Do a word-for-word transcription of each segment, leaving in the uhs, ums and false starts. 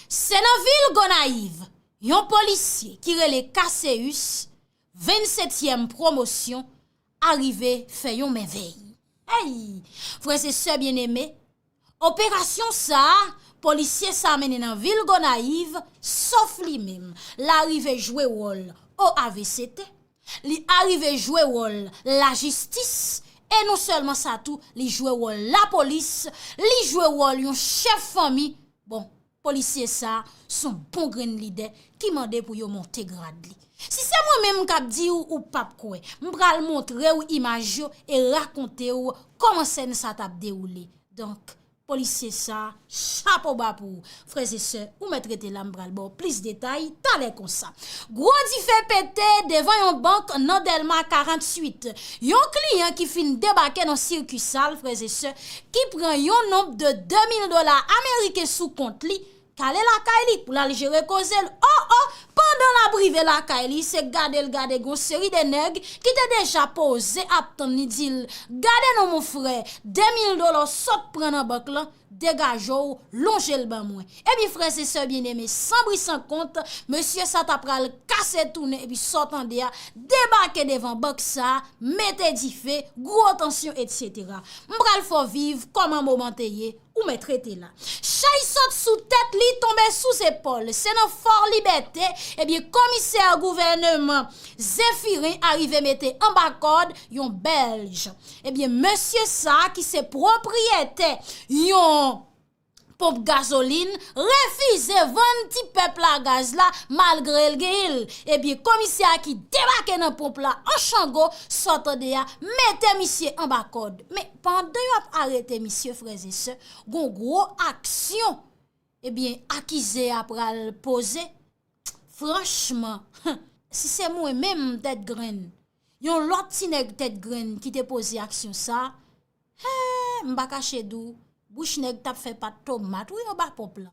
Se nan vil Gonayiv, yon polisye ki rele Caseus, vennsetyèm pwomosyon, arive fè yon mèvèy. Ey! Frè e sè byeneme, operasyon sa a, polisye sa a mennen nan vil Gonayiv, sof li menm, l arive jwe wòl O A V C T, li arive jwe wòl lajistis, e non sèlman sa tou, li jwe wòl lapolis, li jwe wòl yon chèf fanmi. Bon, polisye sa a s on bon grenn lidè ki mande pou yo monte grad li. Si se mwen menm k ap di w, ou p ap kwè. M pral montre w imaj yo e rakonte w kòman sèn sa t ap dewoule. Donk, polisye sa a, chapo ba pou ou. Frè e sè, ou mèt rete la, m pral ba w plis detay talè konsa. Gwo dife pete devan yon bank nan Dèlma karanntuit. Yon kliyan ki fin debake nan sikisal, frè e sè, ki pran yon nonb de de mil dola ameriken sou kont li, k ale lakay li pou l al jere koze l. O, o, pandan l ap rive lakay li, se gade l gade gon seri de nèg ki te deja poze ap tann li di l, "Gade non, mon frè, de mil dola w sot pran nan bank lan, degaje w, lonje l ban mwen." Ebyen, frè e sè byeneme, san bri san kont, mesye sa ta pral kase tounen, epi sa w tande a, debake devan bank sa a, mete dife, gwo tansyon, etsetera. M pral fè w viv kòman moman te ye, ou mèt rete la. Chay sot sou tèt li, tonbe sou zepòl. Se nan Fò Libète, ebyen, komisè gouvèneman Zephirin arive mete anba kòd yon Bèlj. Ebyen, mesye sa a ki se pwopriyetè yon ponp gazolin refize vann ti pèp la gaz la malgre l genyen l. Ebyen, komisè a ki debake nan ponp la an chango, sa w tande a, mete misye anba kòd. Men, pandan y ap arete misye, frè e sè, gon gwo aksyon, ebyen, akize a pral poze. Franchman, si se mwen menm tèt grenn, yon lòt ti nèg tèt grenn ki te poze aksyon sa, hen, m pa kache di w, bouch nèg t ap fè pat tomat, wi, anba ponp lan.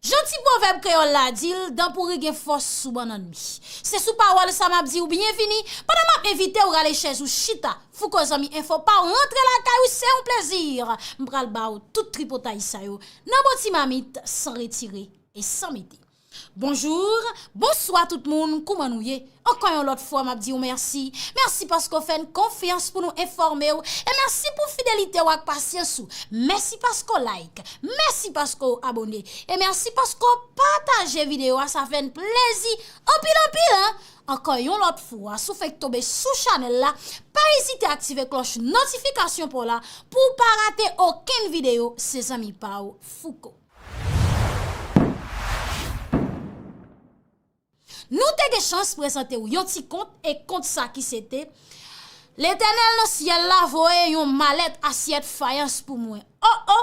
Jan ti pwovèb kreyòl la di l, dan pouri gen fòs sou bannann mi. Se sou pawòl sa m ap di w byenvini, pandan m ap envite w rale chèz ou chita. Fouco zanmi enfo pa w rantre lakay ou, se yon plezi. M pral ba w tout tripotay sa yo nan bon ti mamit, san retire e san mete. Bonjou, bonswa tout moun, kouman nou ye? Ankò yon lòt fwa, m ap di w mèsi. Mèsi paske w fè n konfyans pou nou enfòme w. E mèsi pou fidelite w ak pasyans ou. Mèsi paske w like. Mèsi paske w abòne. E mèsi paske w pataje videyo a, sa fè n plezi anpil, anpil, en. Ankò yon lòt fwa, si w fenk tonbe sou chanèl la, pa ezite aktive klòch notifikasyon pa w la pou w pa rate okenn videyo, se zanmi pa w, Fouco. Nou te gen chans prezante w yon ti kont, e kont sa ki se te, Letènèl nan syèl la voye yon malèt asyèt fayans pou mwen. O, o,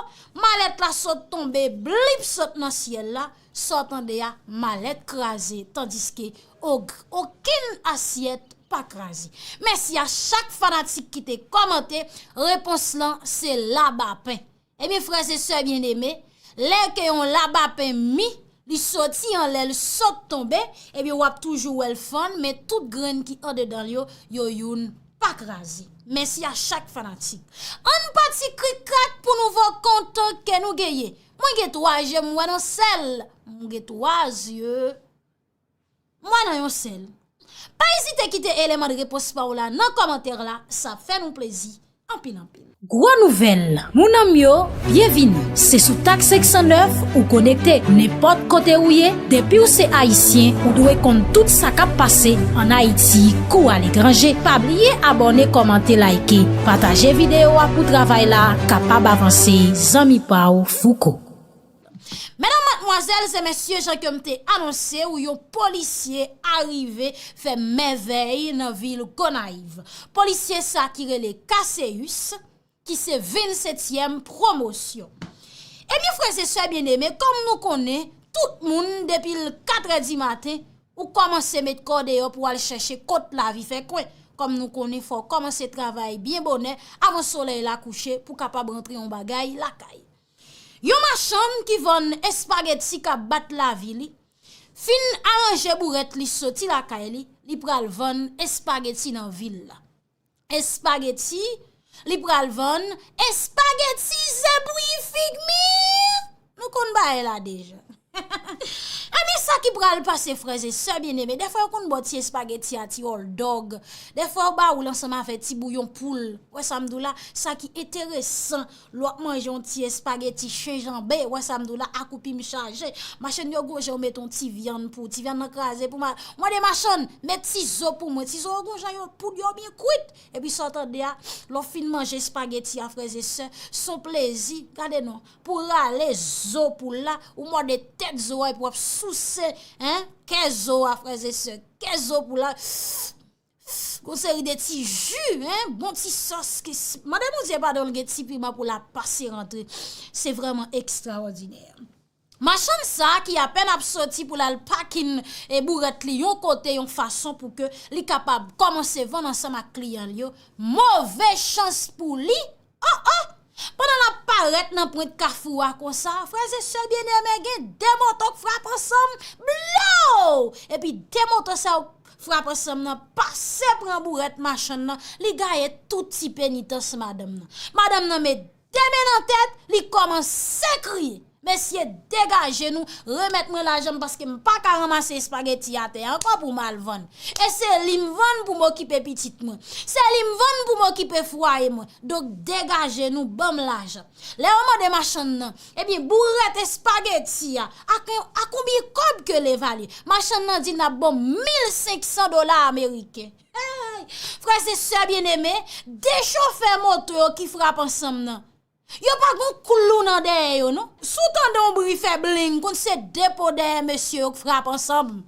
malèt la sot tonbe, blip, sot nan syèl la, sa w tande a, malèt kraze, tandiske og-, okenn asyèt pa kraze. Mèsi a chak fanatik ki te kòmante, repons lan se labapen. Ebyen, frè e sè byeneme, lè ke yon labapen mi, li soti anlè, l sot tonbe, ebyen, w ap toujou wè l fann, men tout grenn ki andedan l yo, yo youn pa kraze. Mèsi a chak fanatik. Ann pati krik krak pou nouvo kont ke nou genyen. Mwen gen twa je, m wè nan sèl. Mwen gen twa zye. M wè nan yon sèl. Pa ezite kite eleman de repons pa w la nan kòmantè la, sa ap fè nou plezi anpil, anpil. Gwo nouvèl, moun an m yo, byenvini. Se sou Tak senk san nèf ou konekte. Nenpòt kote ou ye, depi w se ayisyen, ou dwe konn tout sa k ap pase ann Ayiti kou aletranje. Pa bliye abòne, kòmante, like, pataje videyo a pou travay la kapab avanse. Zanmi pa w, Fouco. Medam, madmwazèl e mesye, jan ke m te anonse w, yon polisye arive fè mèvèy nan vil Gonayiv. Polisye sa ki rele Caseus, ki se vennsetyèm pwomosyon. Ebyen, frè e sè byeneme, kòm nou konnen, tout moun, depi l katrè di maten, ou kòmanse met kò deyò pou w al chèche kot lavi fè kwen. Kòm nou konnen, fò w kòmanse travay byen bonè, avan solèy la kouche, pou w kapab rantre yon bagay lakay. Yon machann ki vann espageti k ap bat lavi li, fin aranje bourèt li soti lakay li, li pral vann espageti nan vil la. Espageti, li pral vann espageti ze bouyi fig mi! Nou konn bagay la deja. ki pral pase, frè e sè byeneme? Dèfwa yo konn ba w ti espageti a, ti hòldòg. Dèfwa yo ba ou l ansanm avè ti bouyon poul. Wè sa m di w la? Sa ki enteresan, lè w ap manje yon ti espageti chenjanbe, wè sa m di w la, akoupi m chaje. Machann yo gwo jan yo met yon ti vyann pou ou, ti vyann nan kraze pou mal. Mande machann, met ti zo pou mwen. Ti zo yo gon jan yo poud yo byen kwit. Epi sa w tande a, lè w fin manje espageti a, frè e sè, s on plezi. Gade non, pou rale zo poul la, ou mòde tèt zo a epi w ap souse, en, kè zo a, frè e sè, kè zo poul la. Gon seri de ti ji, en, bon ti sòs ki s-, mande Bondye padon, l gen ti piman pou l ap pase rantre. Se vrèman ekstraòdinè. Machann sa a ki apèn ap soti pou l al pakin e bourèt li yon kote, yon fason pou ke li kapab kòmanse vann ansanm ak kliyan l yo, move chans pou li. Oh, oh! Pandan l ap parèt nan pwent kafou a konsa, frè e sè byeneme, gen de moto k frape ansanm, blow! Epi de moto sa yo frape ansanm nan pase pran bourèt machann nan, li gaye tout ti penitans madanm nan. Madanm nan met de men nan tèt, li kòmanse kriye. Mesye, degaje nou, remèt mwen lajan m paske m pa ka ranmase espageti atè a ankò pou m al vann. E se li m vann pou m okipe pitit mwen. Se li m vann pou m okipe fwaye mwen. Donk, degaje nou, ban m lajan. Lè yo mande machann nan, ebyen, bourèt espageti a, a, a konbyen kòb ke l evalye? Machann nan di n ap ban w mil senk san dola ameriken. Hey! Frè e sè byeneme, de chofè moto yo ki frape ansanm nan, yo pa gon klou nan dèyè yo, non. Si w tande yon bri fè bling, konn se de po dèyè mesye yo k frape ansanm.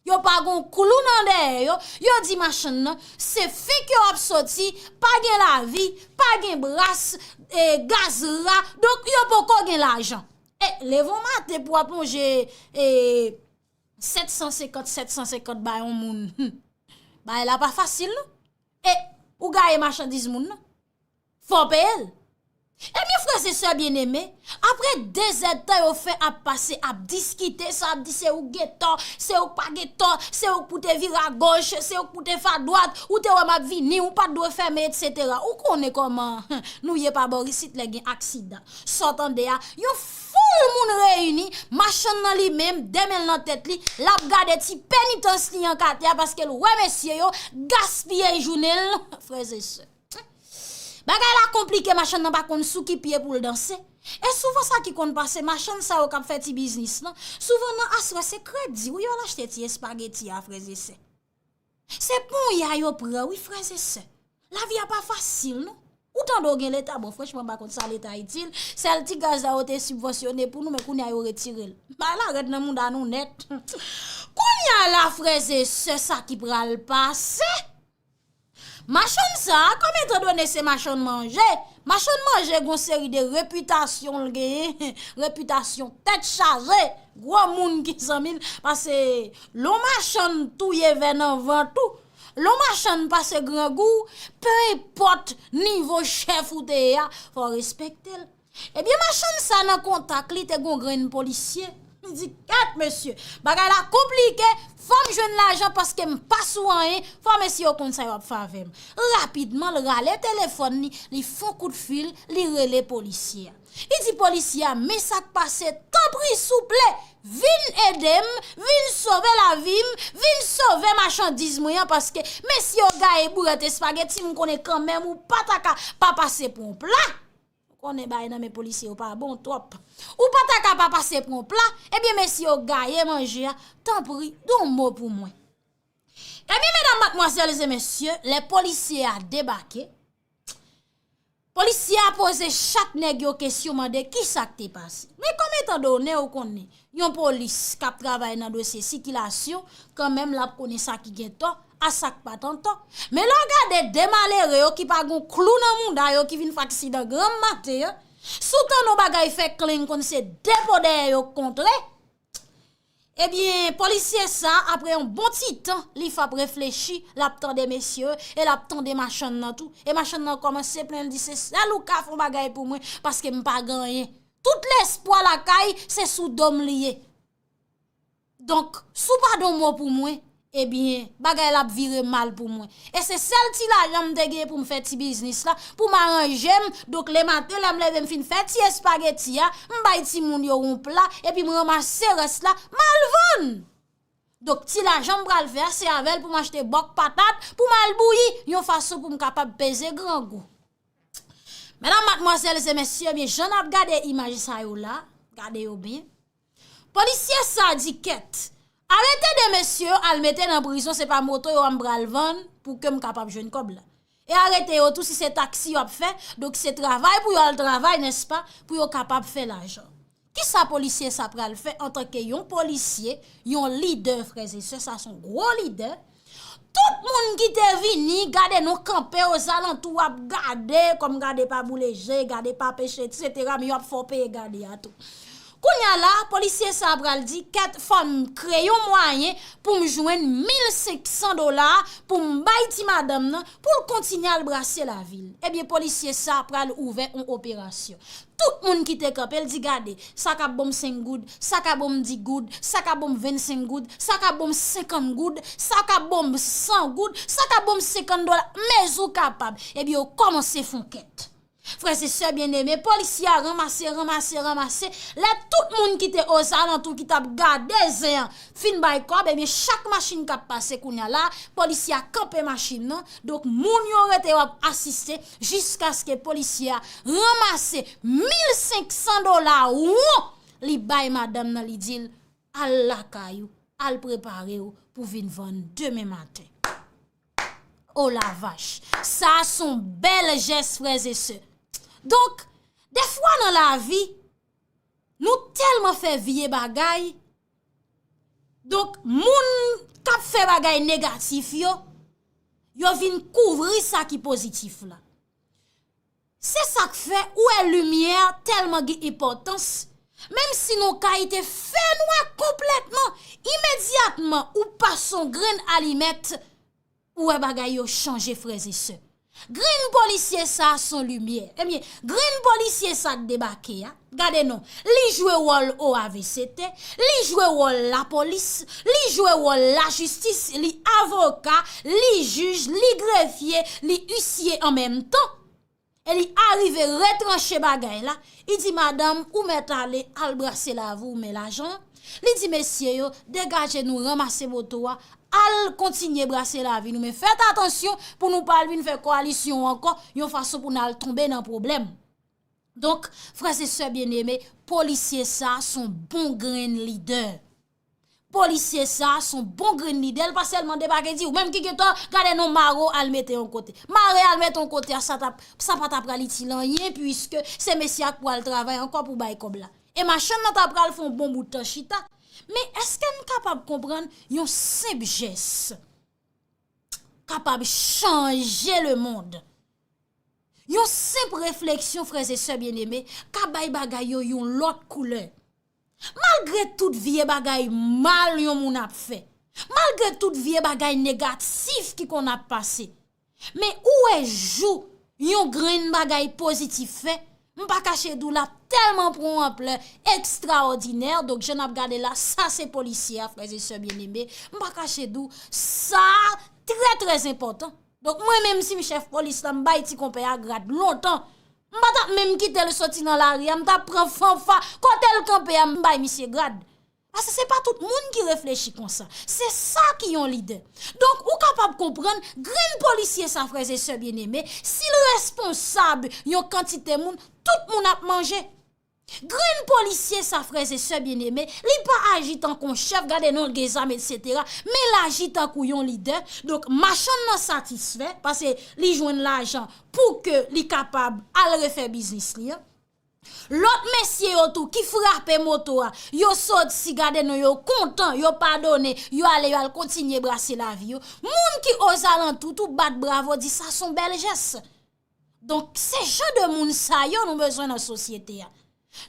Yo pa gon klou nan dèyè yo. Yo di machann nan, se fenk yo ap soti, pa gen lavi, pa gen bras, e, gaz ra, donk yo poko gen lajan. E, leve yon maten pou w ap lonje, e, sèt san senkant, sèt san senkant bay yon moun. Hmm. Bagay la pa fasil, non. E, ou gaye machandiz moun nan. Fò w peye l. Ebyen, frè e sè byeneme, apre dezèdtan yo fè ap pase, ap diskite, sa ap di se ou k gen tò, se ou k pa gen tò, se ou k pou te vire agoch, se ou k pou te fè adwat, ou te wè m ap vini, ou pa t dwe fèmen, etsetera. Ou konnen kòman nou ye pa bò isit lè gen aksidan. Sa w tande a, yon foul moun reyini, machann nan li menm, de men l nan tèt li, l ap gade ti penitans li ank atè a paske l wè mesye yo gaspiye jounen l, frè e sè. Bagay la konplike, machann nan pa konn sou ki pye pou l danse. E souvan sa ki konn pase, machann sa yo k ap fè ti biznis lan, souvan nan aswè se kredi wi yo al achte ti espageti a, frè e sè. Se ponya yo pran wi, frè e sè. Lavi a pa fasil non. Ou tande w gen leta, bon, franchman m pa konn sa leta itil. Sèl ti gaz la yo te sibvansyone pou nou, men kounye a yo retire l. Bagay la rèd nan mouda nou nèt. Kounye a la, frè e sè, sa ki pral pase? Machann sa a, kòm etandone se machann manje, machann manje gon seri de repitasyon l genyen, repitasyon tèt chaje, gwo moun ki zanmi l, pase lè w machann touye vè nan vant ou, lè w machann pase grangou, pe enpòt nivo chèf ou te ye a, fò w respekte l. Ebyen, machann sa nan kontak li te gon grenn polisye. Li di, kèt, mesye, bagay la konplike, fò m jwenn lajan paske m pa sou anyen, fò mesye yo konn sa y ap fè avè m. Rapidman, l rale telefòn li, li fè yon kout fil, li rele polisye a. Li di polisye a, men sa k pase, tanpri, souple, vin ede m, vin sove lavi m, vin sove machandiz mwen an, paske mesye yo gaye bourèt espageti, m konnen kanmenm ou pa ta ka pa pase pran yon pla. Ou konnen bagay nan men polisye yo pa bon twòp. Ou pa ta ka pa pase pran yon pla, ebyen mesye yo gaye manje a, tanpri, di yon mo pou mwen. Ebyen, medam, madmwazèl e mesye, lè polisye a debake, polisye a poze chak nèg yo kesyon, mande kisa k te pase. Men kòm etandone ou konnen, yon polis k ap travay nan dosye sikilasyon, kanmenm l ap konnen sa ki gen tò, a sa k pa t an tò. Men lè w gade de malere yo ki pa gon klou nan mouda yo ki vin fè aksidan granm maten an, si w tande yon bagay fè klenk konn se de po dèyè yo k kontre, ebyen, polisye sa, apre yon bon ti tan, li fè ap reflechi, l ap tande mesye yo, e l ap tande machann nan tou. E machann nan kòmanse plenn, l di, se sèl ou ka fè yon bagay pou mwen, paske m pa gen anyen. Tout lespwa lakay, se sou do m li ye. Donk, si w pa di yon mo pou mwen, ebyen, bagay la ap vire mal pou mwen. E se sèl ti lajan m te gen pou m fè ti biznis la, pou m aranje m. Donk, lematen, lè m leve, m fin fè ti espageti a, m bay timoun yo yon pla, epi m ranmase rès la, m al vann. Donk, ti lajan m pral fè a, se avè l pou m achte bòk patat, pou m al bouyi, yon fason pou m kapab peze grangou. Medam, madmwazèl e mesye, ebyen, jan n ap gade imaj sa yo la, gade yo byen. Polisye sa di kèt, arete de mesye yo, al mete nan prizon, se pa moto yo a m pral vann pou ke m kapab jwenn kòb la. E arete yo tou si se taksi yo ap fè, donk se travay pou yo al travay, nèspa, pou yo kapab fè lajan. Kisa polisye sa pral fè antanke yon polisye, yon lidè, frè e sè, sa se yon gwo lidè. Tout moun ki te vini, gade nou kanpe ozalantou ap gade, kòm gade pa boule je, gade pa peche, etsetera, men yo ap fè w peye gade a tou. Kounye a la, polisye sa pral di, kèt, fò m kreye yon mwayen pou m jwenn mil senk san dola pou m bay ti madanm nan, pou l kontinye al brase lavi l. Ebyen, polisye sa pral ouvè yon operasyon. Tout moun ki te kanpe, l di, gade, sa k ap ban m senk goud, sa k ap ban m dis goud, sa k ap ban m vennsenk goud, sa k ap ban m senkant goud, sa k ap ban m san goud, sa k ap ban m senkant dola, mezi w kapab. Ebyen, yo kòmanse fè yon kèt. Frè e sè byeneme, polisye a ranmase, ranmase, ranmase. Lè tout moun ki te ozalantou ki t ap gade zen an fin bay kòb, ebyen, chak machin k ap pase kounye a la, polisye a kanpe machin nan. Donk, moun yo rete yo ap asiste jiskaske polisye a ranmase mil senk san dola won li bay madanm nan, li di l, al lakay ou, al prepare w pou vin vann demen maten. O la vach, sa se yon bèl jès, frè e sè. Donk, defwa nan lavi, nou tèlman fè vye bagay, donk, moun k ap fè bagay negatif yo, yo vin kouvri sa ki pozitif la. Se sa k fè ou wè limyè tèlman gen enpòtans, menm si nou kay te fè nwa konplètman, imedyatman ou pase yon grenn alimèt, ou wè bagay yo chanje, frè e sè. Grenn polisye sa a se yon limyè. Ebyen, grenn polisye sa k debake a, gade non, li jwe wòl O A V C T, li jwe wòl lapolis, li jwe wòl lajistis, li avoka, li jij, li grefye, li isye an menm tan. E li arive retranche bagay la. Li di, madanm, ou mèt ale, al brase lavi w, men lajan. Li di mesye yo, degaje nou, ranmase moto a, al kontinye brase lavi nou. Men fèt atansyon pou nou pa al vin fè koalisyon ankò, yon fason pou n al tonbe nan pwoblèm. Donk, frè e sè byeneme, polisye sa se yon bon grenn lidè. Polisye sa se yon bon grenn lidè, l pa sèlman debake di, ou menm ki gen tò, gade non, mare w al mete yon kote. Mare al mete yon kote a, sa t ap, sa pa t ap pral itil anyen, piske se mesye a k pral travay ankò pou bay kòb la. E machann nan ta pral fè yon bon bout tan chita. Men èske n kapab konprann yon senp jès kapab chanje lemonn? Yon senp refleksyon, frè e sè byeneme, ka bay bagay yo yon lòt koulè. Malgre tout vye bagay mal yon moun ap fè, malgre tout vye bagay negatif ki konn ap pase, men ou wè jou yon grenn bagay pozitif fè, m pa kache di w l ap tèlman pran yon anplè ekstraòdinè. Donk, jan n ap gade la, sa se polisye a, frè e sè byeneme. M pa kache di w, sa trè, trè enpòtan. Donk, mwen menm, si m chèf polis la, m bay ti konpè a grad lontan. M pa t ap menm kite l soti nan lari a, m t ap pran fanfa kote l kanpe a, m bay misye grad. Paske se pa tout moun ki reflechi konsa. Se sa ki yon lidè. Donk, ou kapab konprann, grenn polisye sa, frè e sè byeneme, si l responsab yon kantite moun, tout moun ap manje. Grenn polisye sa, frè e sè byeneme, li pa aji tankou yon chèf, gade non, l gen zam, etsetera, men l aji tankou yon lidè. Donk, machann nan satisfè, paske li jwenn lajan pou ke li kapab al refè biznis li an. Lòt mesye yo tou ki frape moto a, yo soti, gade non, yo kontan, yo padone, yo ale, yo al kontinye brase lavi yo. Moun ki ozalantou tou bat bravo, di sa se yon bèl jès. Donk, se jan de moun sa yo nou bezwen nan sosyete a.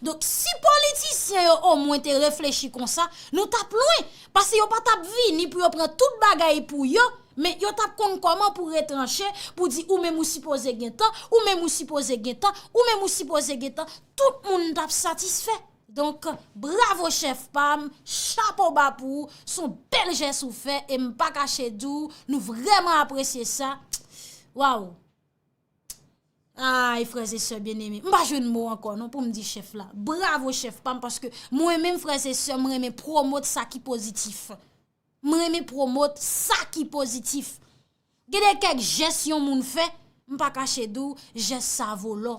Donk, si politisyen yo omwen te reflechi konsa, nou t ap lwen. Paske yo pa t ap vini pou yo pran tout bagay pou yo, men yo t ap konn kòman pou retranche, pou di ou menm ou sipoze gen tan, ou menm ou sipoze gen tan, ou menm ou sipoze gen tan. Tout moun t ap satisfè. Donk, bravo chèf pa m, chapo ba pou ou, se yon bèl jès ou fè, e m pa kache di w, nou vrèman apresye sa. Waw! Ay, frè e sè byeneme, m pa jwenn mo ankò non pou m di chèf la. Bravo chèf pa m, paske mwen menm, frè e sè, m renmen pwomot sa ki pozitif. M renmen pwomot sa ki pozitif. Gen de kèk jès yon moun fè, m pa kache di w, jès sa vo lò.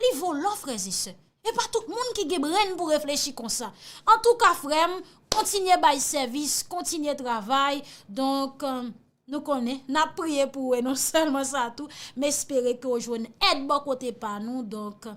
Li vo lò, frè e sè. E pa tout moun ki gen brenn pou reflechi konsa. Antouka, frè m, kontinye bay sèvis, kontinye travay. Donk, euh, nou konnen, n ap priye pou ou, e non sèlman sa tou, m espere ke w jwenn èd bò kote pa nou. Donk,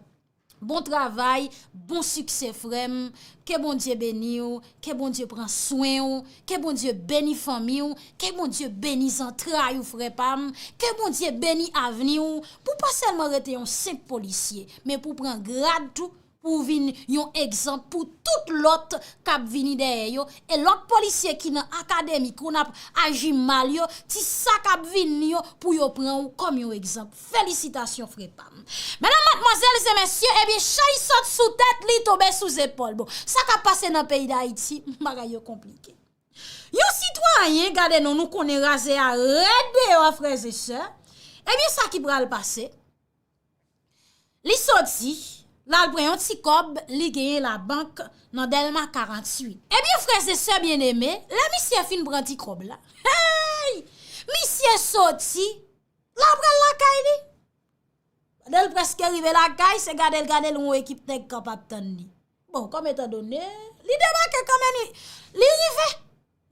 bon travay, bon siksè, frè m. Ke Bondye beni w, ke Bondye pran swen w, ke Bondye beni fanmi w, ke Bondye beni zantray ou, frè pa m, ke Bondye beni avni w, pou w pa sèlman rete yon senp polisye, men pou w pran grad tou, pou w vin yon egzanp pou tout lòt k ap vini dèyè yo, e lòt polisye ki nan akademi, ki konn ap aji mal yo, ti sa k ap vini yo, pou yo pran w kòm yon egzanp. Felisitasyon, frè pa m. Medam, madmwazèl e mesye, ebyen, chay sot sou tèt li, tonbe sou zepòl. Bon, sa k ap pase nan peyi Dayiti, bagay yo konplike. Yon sitwayen, gade non, nou konnen razè a rèd deyò, frè e sè. Ebyen, sa ki pral pase, li soti, l al pran yon ti kòb, li genyen labank nan Dèlma karanntuit. Ebyen, frè e sè byeneme, lè misye fin pran ti kòb la, hey! Misye soti, l al pral lakay li. Pandan l prèske rive lakay, se gade l gade l yon ekip nèg k ap tann li. Bon, kòm etandone, li debake kanmenm, li, li rive.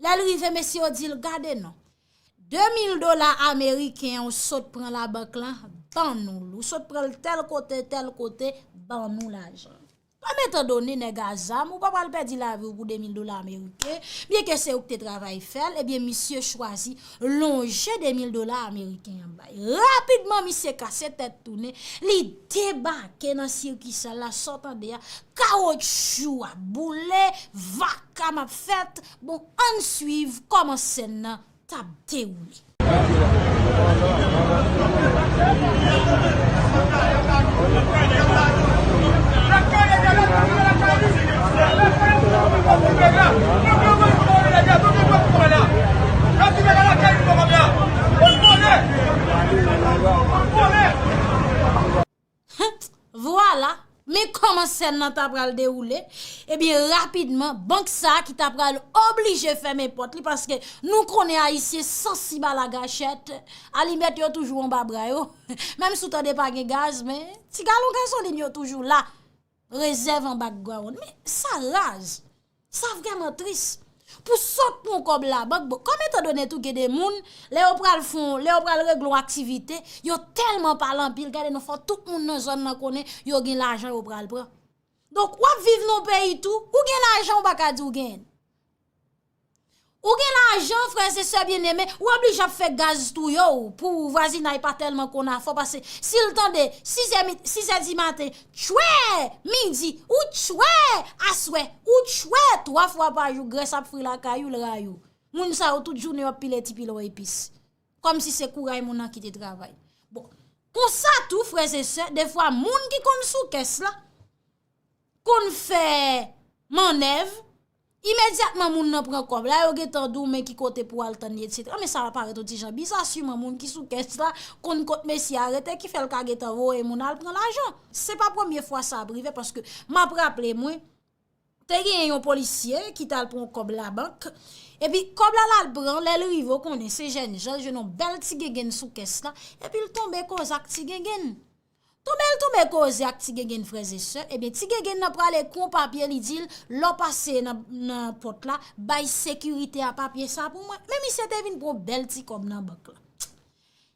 Lè l rive, mesye yo di l, gade non. De mil dola ameriken an ou sot pran labank lan, ban nou l. Ou sot pran l tèl kote, tèl kote, ban nou lajan. Kòm etandone nèg a zam, ou pa pral pèdi lavi w pou de mil dola ameriken, byenke se ou ki te travay fè l, ebyen misye chwazi lonje de mil dola ameriken an bay. Rapidman, misye kase tèt tounen, li debake nan sikisal la, sa w tande a, kawotchou ap boule, vakam ap fèt. Bon, ann swiv kòman sèn nan t ap dewoule. Vwala, men kòman sèn nan ta pral dewoule. Ebyen, rapidman, bank sa a ki ta pral oblije fèmen pòt li, paske nou konnen Ayisyen sansib a lagachèt, alimèt yo toujou anba bra yo. Menm si w tande pa gen gaz, men ti galon gazolin yo toujou la, rezèv anba gwawonn. Men sa raz. Sa vrèman tris. Pou sot pran kòb labank, bon, kòm etandone tou gen de moun, lè yo pral fè yon, lè yo pral regle yon aktivite, yo tèlman pale anpil, gade non, fò tout moun nan zòn nan konnen yo gen lajan yo pral pran. Donk, w ap viv nan yon peyi tou, ou gen lajan, ou pa ka di w genyen l. Ou gen lajan, frè e sè byeneme, ou oblije ap fè gaz touye w pou vwazinay pa tèlman konn afè w, paske si l tande sizè mi-, sizè di maten, tchwè! Midi, ou tchwè! Aswè, ou tchwè! Twa fwa pa jou, grès ap fri lakay ou, l rayi w. Moun sa yo, tout jounen, yo ap pile ti pilon epis. Kòmsi se kouray moun nan ki te travay. Bon, konsa tou, frè e sè, defwa moun ki konn sou kès la, konn fè mannèv, imedyatman moun nan pran kòb la, yo gentan di w men ki kote pou w al tann li, etsetera. Men sa parèt yon ti jan biza, siman moun ki sou kès la konn kot mesye a rete, ki fè l ka gentan voye moun al pran lajan. Se pa premye fwa sa ap rive, paske m ap raple mwen, te genyen yon polisye ki t al pran yon kòb labank, epi kòb la l al pran, lè l rive, w konnen, se jènjan, l jwenn yon bèl ti gengenn sou kès la, epi l tonbe koze ak ti gengenn. Tonbe l tonbe koze ak ti gengenn, frè e sè, ebyen, ti gengenn nan prale ekri yon papye, li di l, lè w pase nan, nan pòt la, bay sekirite a papye sa pou mwen. Men misye te vin pran yon bèl ti kòb nan bank la.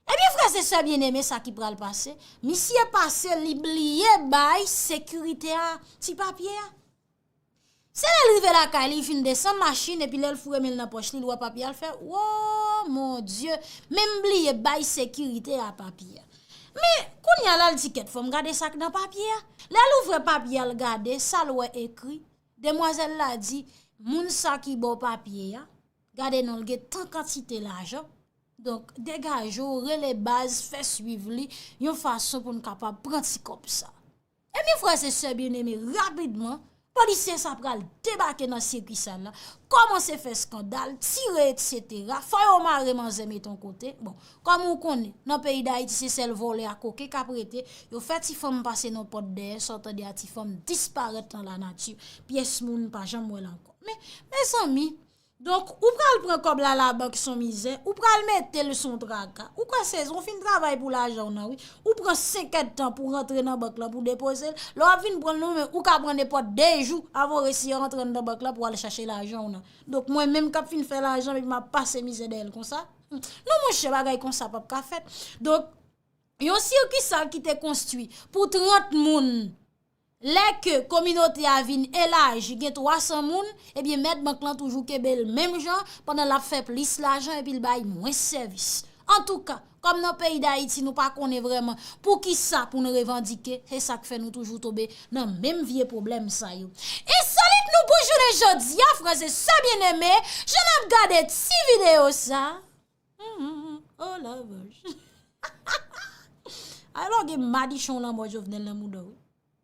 Ebyen, frè e sè byeneme, sa ki pral pase, misye pase, li bliye bay sekirite a ti papye a. Se lè l rive lakay li, li fin desann machin, epi lè l foure men l nan pòch li, l wè papye a, l fè, wo, mon Dye, men m bliye bay sekirite a papye a. Men, kounye a la, l di, kèt, fò m gade sa k nan papye a. Lè l ouvè papye a, l gade, sa l wè ekri, demwazèl la di, moun sa ki ba w papye a, gade non, l gen tan kantite lajan. Donk, degaje w, rele baz, fè swiv li, yon fason pou n kapab pran ti kòb sa. Ebyen, frè e sè byeneme, rapidman, polisye sa pral debake nan sikisal la, kòmanse fè eskandal, tire, etsetera. Fò yo mare manzè, mete yon kote. Bon, kòm ou konnen, nan peyi Dayiti, se sèl vòlè ak koken k ap rete. Yo fè ti fanm pase nan pòt dèyè, sa w tande a, ti fanm disparèt nan lanati. Pyès moun pa janm wè l ankò. Men, mezanmi, Donk, ou pral pran kòb la labank s on mizè, ou pral mete l s on traka. Ou kwè se, ou fin travay pou lajan w nan, wi. Ou pran senk èdtan pou rantre nan bank lan, pou depoze l. Lè w ap vin pran l nan men, ou ka pran nenpòt de jou avan w resi rantre anndan bank lan pou w al chache lajan w nan. Donk, mwen menm k ap fin fè lajan, epi m ap pase mizè dèyè l konsa. Non, monchè, bagay konsa p ap ka fèt. Donk, yon sikisal ki te konstwi pou trant moun, lè ke kominote a vin elaji, gen twa san moun, ebyen, mèt bank lan toujou kenbe l menm jan, pandan l ap fè plis lajan epi l bay mwens sèvis. Antouka, kòm nan peyi Dayiti, nou pa konnen vrèman poukisa pou n revandike, se sa k fè nou toujou tonbe nan menm vye pwoblèm sa yo. Ensolit nou pou jounen jodi a, frè e sè byeneme, jan n ap gade ti videyo sa. Hmm, oh la vache. Ay lòge madichon lanmò Jovenel nan mouda w.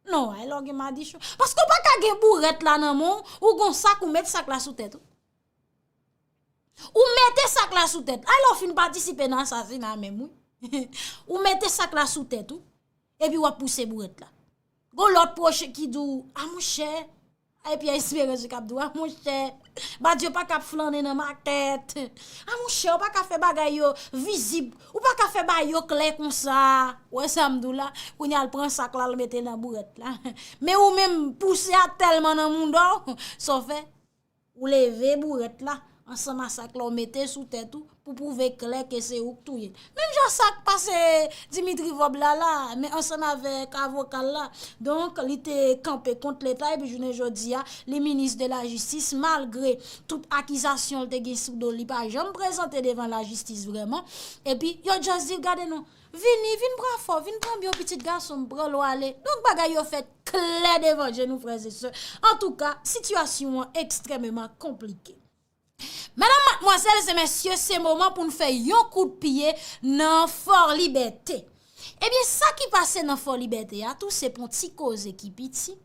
Non, ay lòge madichon. Paske w pa ka gen bourèt la nan men w, ou gon sak, ou met sak la sou tèt ou. Ou mete sak la sou tèt. Ay lè w fin patisipe nan asasina menm, wi. Ou mete sak la sou tèt ou, epi w ap pouse bourèt la. Gon lòt pwoche ki di w, a monchè, ay Pierre Espérance k ap di w, a monchè, Badio pa ka ap flannen nan makèt. A monchè, ou pa ka fè bagay yo vizib, ou pa ka fè bagay yo klè konsa. Ou wè sa m di w la? Kounye a l pran sak la, l mete nan bourèt la. Men ou menm, pouse a tèlman nan mouda w, sa w fè? Ou leve bourèt la ansanm a sak la w mete sou tèt ou pou pwouve klè ke se ou k touye l. Menm jan sa k pase Dimitri Vorbe la la, men ansanm avèk avoka l la. Donk, li te kanpe kont Leta epi jounen jodi a, li minis de la jistis, malgre tout akizasyon l te gen sou do l, li pa janm prezante devan lajistis vrèman. Epi, yo just di l, gade non, vini, vin bra fò, vin pran byen pitit gason m, pran l w ale. Donk, bagay yo fèt klè devan je nou, frè e sè. Antouka, sitiyasyon an ekstrèmeman konplike. Medam, madmwazèl e mesye, se moman pou n fè yon kout pye nan Fò Libète. Ebyen, sa ki pase nan Fò Libète a tou, se pa yon ti koze ki piti.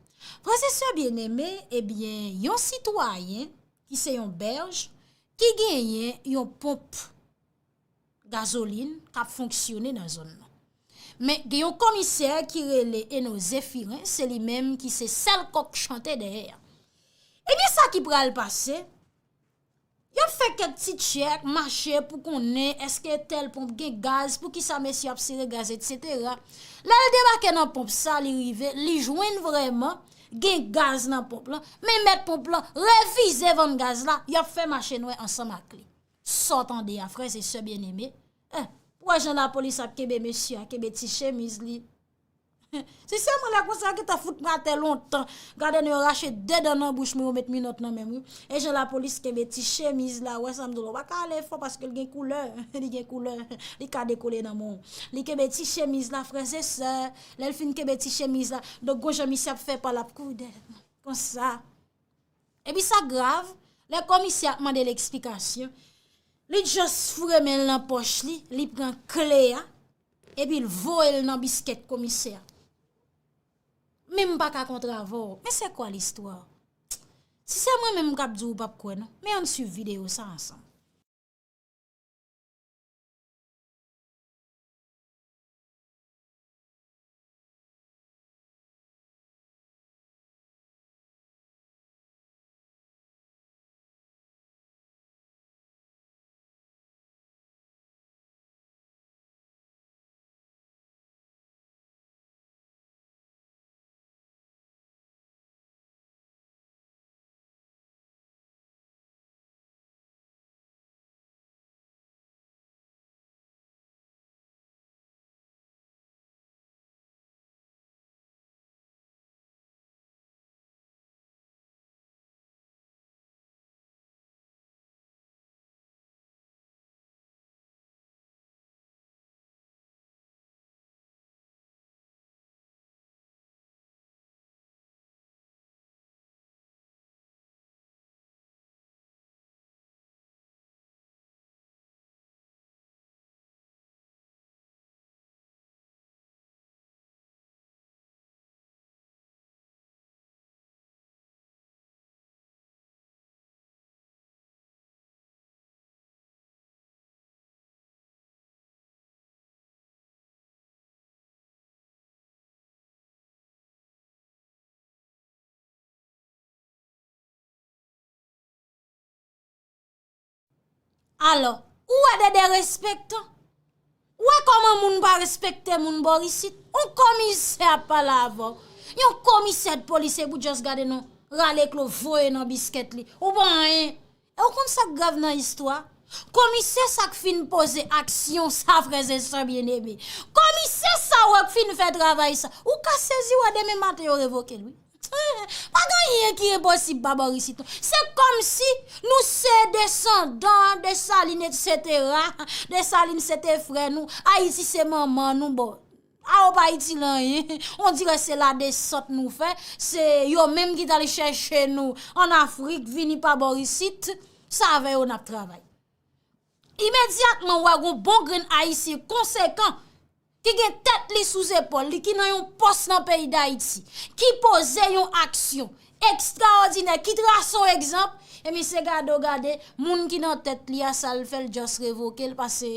Frè e sè byeneme, ebyen, yon sitwayen ki se yon bèj, ki genyen yon ponp gazolin k ap fonksyone nan zòn nan. Men gen yon komisè ki rele Eno Zephirin, se li menm ki se sèl kòk chante dèyè a. Ebyen, sa ki pral pase, y ap fè kèk ti tchèk, mache pou konnen èske tèl ponp gen gaz, poukisa mesye ap sere gaz, etsetera. Lè l debake nan ponp sa, li rive, li jwenn vrèman gen gaz nan ponp lan, men mèt ponp lan refize vann gaz la, y ap fè mache nwè ansanm ak li. Sa w tande a, frè e sè byeneme? Eh, ou wè jan lapolis ap kenbe mesye a, kenbe ti chemiz li. Si se mwen, lè konsa, yo gentan fout mwen atè lontan. Gade non, yo rache de dan nan bouch mwen, yo met minòt nan men m, wi. E jan lapolis kenbe ti chemiz la, ou wè sa m di w la, ou pa ka ale fò paske l gen koulè, li gen koulè, li ka dekole nan men w. Li kenbe ti chemiz la, frè e sè, lè l fin kenbe ti chemiz la, donk gon jan misye ap fè pa l ap kouri dèyè l konsa. Epi sa grav, lè komisè ap mande l eksplikasyon, li just foure men l nan pòch li, li pran kle a, epi l voye l nan biskèt komisè a. Men m pa ka kontre avè w. Men c'est quoi l'histoire? Si se mwen menm m k ap di w, ou p ap kwè non. Men ann swiv videyo sa ansanm. Alò, ou wè de derespektan? Ou wè kòman moun pa respekte moun bò isit? Yon komisè ap pale avè w. Yon komisè de polis, epi w just gade non, rale klo, voye nan biskèt li. Ou pa anyen. E w konn sa k grav nan istwa? Komisè sa k fin poze aksyon sa, frè e sè byeneme. Komisè sa w wè k fin fè travay sa. Ou ka sezi wè demen maten yo revoke l, wi. Pa gen anyen ki enposib pa bò isit non. Se kòmsi nou se desandan Desalin, etsetera. Desalin se te frè nou. Ayiti se manman nou, bon. A, yo pa itil anyen. On dirè se ladesant nou fè. Se yo menm ki t al chèche nou ann Afrik, vini pa bò isit. Se avè yo n ap travay. Imedyatman, w wè gon bon grenn Ayisyen konsekan ki gen tèt li sou zepòl li, ki nan yon pòs nan peyi Dayiti, ki poze yon aksyon ekstraòdinè, ki trase yon egzanp, ebyen, se gade w gade, moun ki nan tèt li a, sa l fè, l just revoke l, paske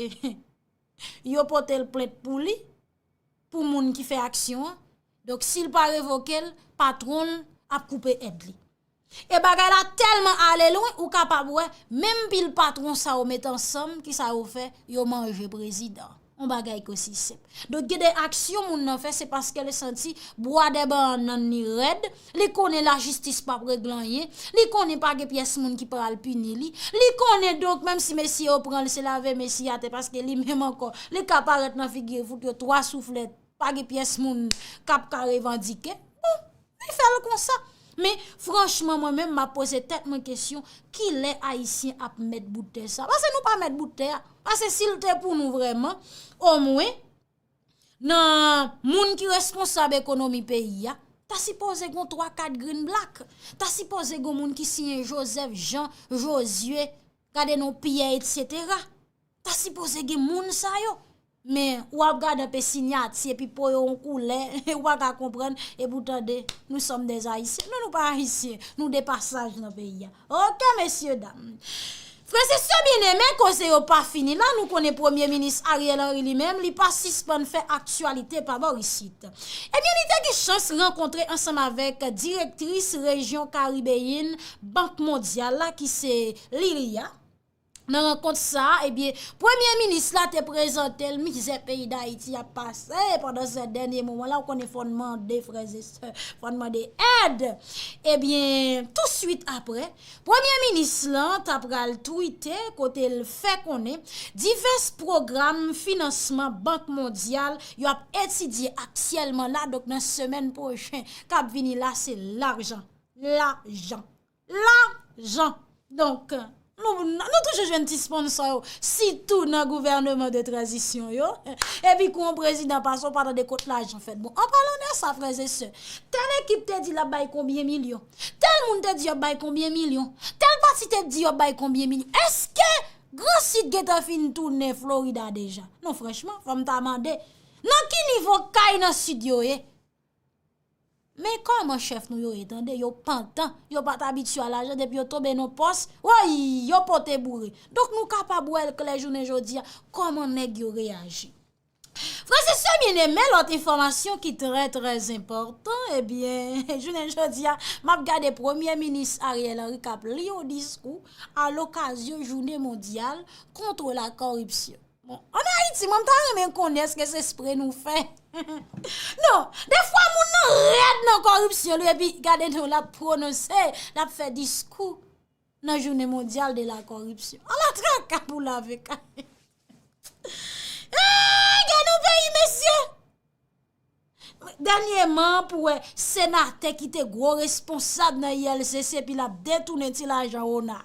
yo pote l plent pou li, pou moun ki fè aksyon an. Donk, si l pa revoke l, patwon l ap koupe èd li. E bagay la tèlman ale lwen, ou kapab wè, menm pil patwon sa yo met ansanm, kisa yo fè? Yo manje prezidan. Yon bagay ki osi senp. Donk, gen de aksyon moun nan fè, se paske l santi bwa dèyè bannann li rèd, li konnen lajistis p ap regle anyen, li konnen pa gen pyès moun ki pral pini li, li konnen, donk, menm si mesye yo pran l, se lave men siyate, paske li menm ankò, li ka parèt nan figi fout yo twa souflèt, pa gen pyès moun k ap ka revandike. Bon, li fè l konsa. Men, franchman, mwen menm, m ap poze tèt mwen kesyon, kilè Ayisyen ap mèt bout tè sa? Paske nou pa mèt bout tè a. Paske si l te pou nou vrèman, omwen, nan moun ki responsab ekonomi peyi a, ta sipoze gon twa kat green black. Ta sipoze gon moun ki siyen Joseph, Jean, Josué, gade non, Pierre, etsetera. Ta sipoze gen moun sa yo. Men, w ap gade anpe sinyati, epi po yo yon koulè, ou pa ka konprann, epi w tande, nous sommes des Haïtiens. Non, nou pa Ayisyen, nou de pasaj nan peyi a. Oke, mesye dam. Frè e sè byeneme, koze yo pa fini la, nou konnen Premye Minis Ariel Henry li menm, li pa sispann fè aktyalite pa bò isit. Ebyen, li te gen chans rankontre ansanm avèk direktris rejyon karibeyèn Bank Mondyal la, ki se Lilia. Nan rankont sa a, ebyen, Premye Minis la te prezante l mizè peyi Dayiti ap pase pandan sèt dènye moman la, ou konnen fò n mande frè e sè, fò n mande èd. Ebyen, touswit apre, Premye Minis lan ta pral twite kote l fè konnen divès pwogram finansman Bank Mondyal yo ap etidye aktyèlman la, donk nan semèn pwochen k ap vini la, se lajan, lajan, lajan. Donk, nou, nou toujou jwenn ti sponsò yo, sitou nan gouvèneman de tranzisyon yo. Epi kou yon prezidan pase, ou pa tande kot lajan fèt. Bon, an palan de sa, frè e sè, tèl ekip te di l ap bay konbyen milyon, tèl moun te di y ap bay konbyen milyon, tèl pati te di y ap bay konbyen milyon. Èske Gransid gentan fin tounen Florida deja? Non, franchman, fò m ta mande, nan ki nivo kay nan Sid yo ye? Men kòman chèf nou yo ye, tande, yo pantan, yo pa t abitye a lajan, depi yo tonbe nan pòs, woy, yo pote boure. Donk nou kapab wè l klè jounen jodi a, kòman nèg yo reyaji. Frè e sè byeneme, lòt enfòmasyon ki trè, trè enpòtan, ebyen, jounen jodi a, m ap gade Premye Minis Ariel Henry k ap li yon diskou a lokazyon Jounen Mondyal kont la koripsyon. Bon, ann Ayiti, mwen, m ta renmen konnen èske se espre nou fè. Non, defwa moun nan rèd nan koripsyon li, epi gade non, l ap pwononse, l ap fè diskou nan Jounen Mondyal de la Koripsyon. Ala traka pou lave kay. Hey, gen nou peyi, mesye! Dènyèman, pou wè senatè ki te gwo responsab nan I L C C, epi l ap detounen ti lajan ona.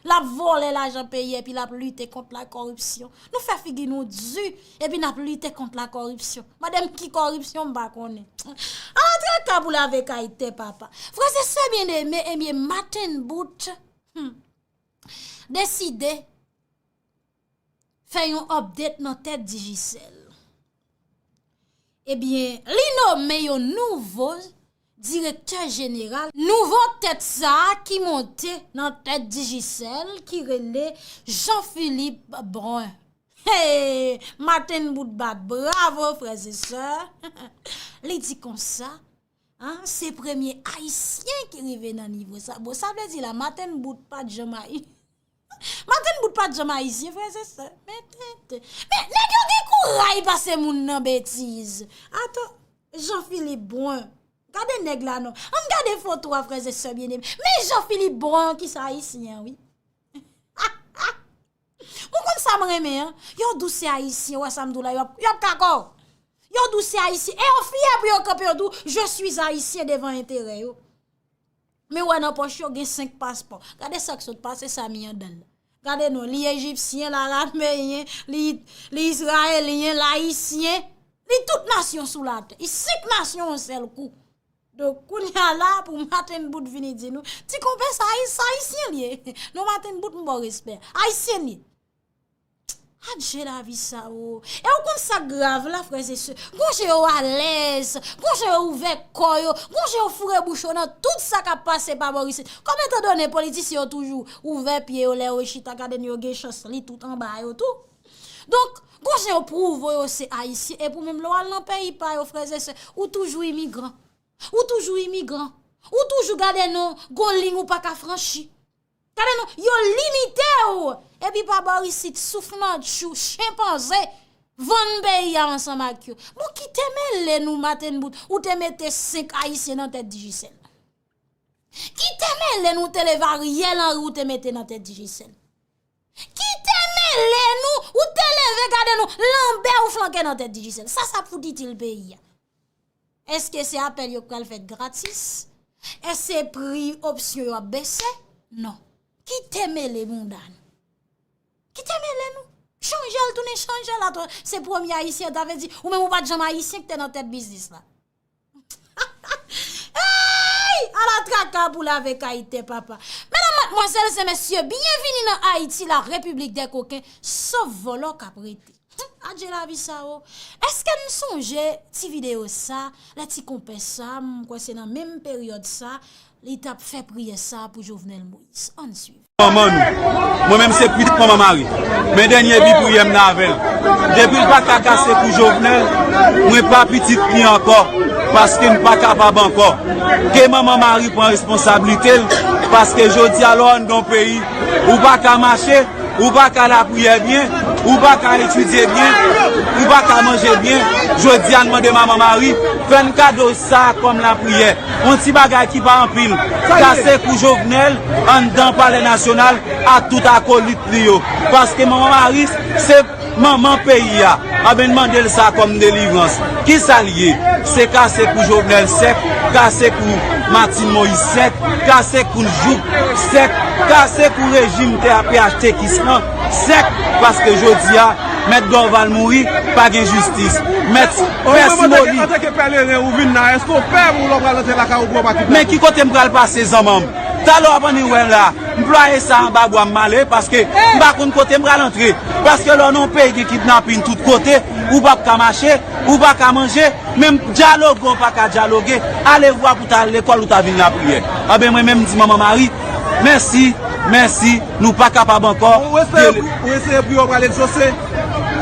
L ap vòlè lajan peyi, epi l ap lite kont la koripsyon. Nou fè figi nou di, epi n ap lite kont la koripsyon. Mande m ki koripsyon, m pa konnen. Ala traka pou lave kay tè papa. Frè e sè byeneme, ebyen, Martin Boot, hmm, deside fè yon update nan tèt Digicel. Ebyen, li nome yon nouvo direktè jeneral. Nouvo tèt sa a ki monte nan tèt Digicel, ki rele Jean Philippe Brun. Hey, Martin Boot bat bravo, frè e sè. Li di konsa, an, se premye Ayisyen ki rive nan nivo sa. Bon, sa vle di la, Martin Boot pa t janm Ayi-, Maten bout pa t janm ayisyen, frè e sè. Men tenten. Men nèg yo gen kouray pase moun nan betiz. Ato, Jean Philippe Brun. Gade nèg la non. Ann gade foto a, frè e sè byeneme. Men Jean Philippe Brun ki se ayisyen an, wi. Ou konn sa m renmen an? Yo di w se ayisyen, wè sa m di w la, y ap, y ap kako w. Yo di w se ayisyen. E yo fyè pou yo kanpe, yo di w, je suis haïtien devan enterè yo. Men wè nan pòch yo gen senk paspò. Gade sa k sot pase Sami anndan l la. Gade non, li ejipsyen, l arameyen, li, li izrayelyen, l ayisyen. Li tout nasyon sou latè. Li senk nasyon yon sèl kou. Donk, kounye a la, pou Maten bout vini di nou, ti konpè sa, sa ayisyen li ye. Non, Maten bout m ba w respè. Ayisyen li ye. Adje lavi sa o. E ou konn sa k grav la, frè e sè? Gon jan yo alèz, gon jan yo ouvè kò yo, gon jan yo foure bouch yo nan tout sa k ap pase pa bò isit. Kòm etandone politisyen yo toujou ouvè pye yo lè yo chita, gade n yo gen chans li tout anba yo tou. Donk, gon jan yo pwouve yo se ayisyen, epi w menm lè w al nan peyi pa yo, frè e sè, ou toujou imigran. Ou toujou imigran. Ou toujou gade non, gon liy ou pa ka franchi. Gade non, yo limite w. Epi pa bò isit, souf nan tchou, chenpanze, vann peyi a ansanm ak yo. Bon, ki te mele nou, Maten bout, ou te mete senk ayisyen nan tèt Digicel? Ki te mele nou, te leve Ariel Henry, ou te mete nan tèt Digicel? Ki te mele nou, ou te leve, gade non, Lambert ou flanke nan tèt Digicel? Sa, sa pou itil peyi a? Èske se apèl yo k pral fèt gratis? Èske pri opsyon yo ap bese? Non. Kite mele bounda nou. Kite mele nou. Chanje l, tounen chanje l atò. Se premye ayisyen, ta vle di, ou menm ou pa t janm ayisyen ki te nan tèt biznis la. Ey! Ala traka pou lave kay tè papa. Medam, madmwazèl e mesye, byenvini nan Ayiti, la République des coquins, sof vòlò k ap rete. Adje lavi sa o. Èske n sonje ti videyo sa, lè ti konpè sa, m kwè se nan menm peryòd sa, li t ap fè priyè sa pou Jovenel Moïse. Ann swiv. Manman nou. Mwen menm se pitit manman Mari. Men dènye bi priyè m nan avè l. Depi l pa ka kase kou Jovenel, mwen pa pitit li ankò, paske m pa kapab ankò. Ke manman Mari pran responsablite l, paske jodi a lè w anndan yon peyi, ou pa ka mache, ou pa ka lapriyè byen, ou pa ka etidye byen, ou pa ka manje byen. Jodi a n mande manman Mari, fè n kado sa kòm lapriyè. Yon ti bagay ki pa anpil. Kase kou Jovenel anndan Palè Nasyonal ak tout akolit li yo. Paske manman Mari se manman peyi a. Anben n mande l sa kòm delivrans. Kisa l ye? Se kase kou Jovenel sèk, kase kou Martine Moïse sèk, kase kou Jouk sèk, kase kou rejim T A P H T kis lan sèk, paske jodi a, Mèt Dorval mouri, pa gen jistis. Mèt Pè Simoli. Antanke pèleren, ou vin la, èske w pè pou lè w pral rantre lakay ou pou w pa kidnape? Men ki kote m pral pase, zanmanm? Talè w ap annik wè m la. M plwaye sa anba bwa m ale, paske m pa konn kote m pral antre. Paske lè w nan yon peyi gen kidnapin tout kote, ou p ap ka mache, ou pa ka manje, menm dyaloge w pa ka dyaloge, ale vwa pou ta al lekòl ou ta vin lapriyè. Anben mwen menm m di Manman Mari, mèsi, mèsi, nou pa kapab ankò. Ou eseye, ou eseye priye w pral egzose?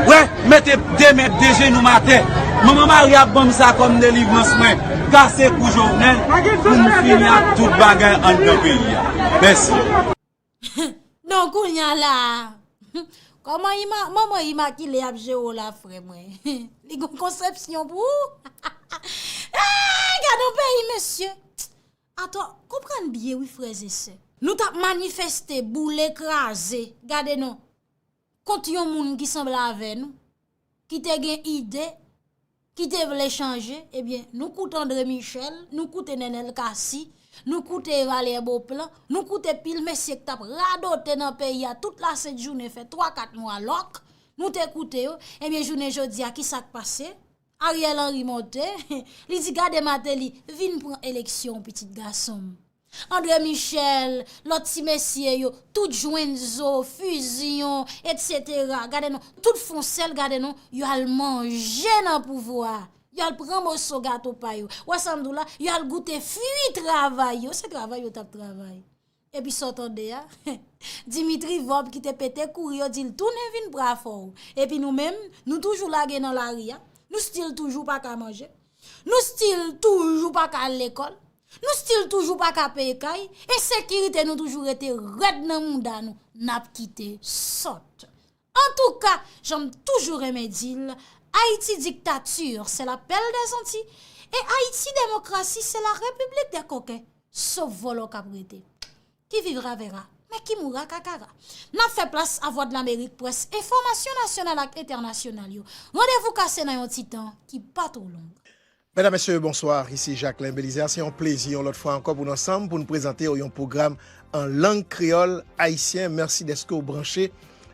Wè, mete de men, de jenou m atè. Manman Mari ap ban m sa kòm delivrans mwen. Kase kou Jovenel pou m fini ak tout bagay anndan peyi a. Mèsi. Non, kounye a la. Kòman ima, manman imakile ap jere w la, frè mwen? Li gon konsepsyon pou ou? Ey, gade yon peyi, mesye. Ato, konprann byen, wi, frè e sè. Nou t ap manifeste, boule, kraze, gade non, kont yon moun ki sanble avè nou, ki te gen ide, ki te vle chanje, ebyen, nou koute André Michel, nou koute Nenel Cassy, nou koute Valère Beauplan, nou koute pil mesye k t ap radote nan peyi a tout lasent jounen, fè twa, kat mwa lòk, nou te koute yo. Ebyen, jounen jodi a, kisa k pase? Ariel Henry monte, li di, "Gade Martelly, vin pran eleksyon, pitit gason m." André Michel, lòt ti mesye yo, tout jwenn zo, fiziyon, etsetera. Gade non, tout fon sèl, gade non, yo al manje nan pouvwa a. Yo al pran moso gato pa yo. Wè sa m di w la, yo al goute fwi travay yo. Se travay yo t ap travay. Epi sa w tande a, Dimitri Vorbe ki te pete kouri, yo di l tounen vin bra fò w. Epi nou menm, nou toujou lage nan lari a. Nou still toujou pa ka manje. Nou still toujou pa ka al lekòl. Nou still toujou pa ka peye kay, ensekirite nou toujou rete rèd nan mouda nou, n ap kite sòt. Antouka, jan m toujou renmen di l, Ayiti diktature, c'est la pelle des Antilles, et Haïti démocratie, c'est la République des coquins, sof vòlò k ap rete. Qui vivra verra, mais qui mourra kakara. N ap fè plas a Vwadlamerik Près, enfòmasyon nasyonal ak entènasyonal yo. Randevou kase nan yon ti tan ki pa twò long. Medam, mesye, bonswa. Isi Jacquelin Belizaire. Se yon plezi, yon lòt fwa ankò, pou n ansanm, pou n prezante w yon pwogram an lang kreyòl ayisyen. Mèsi dèske w branche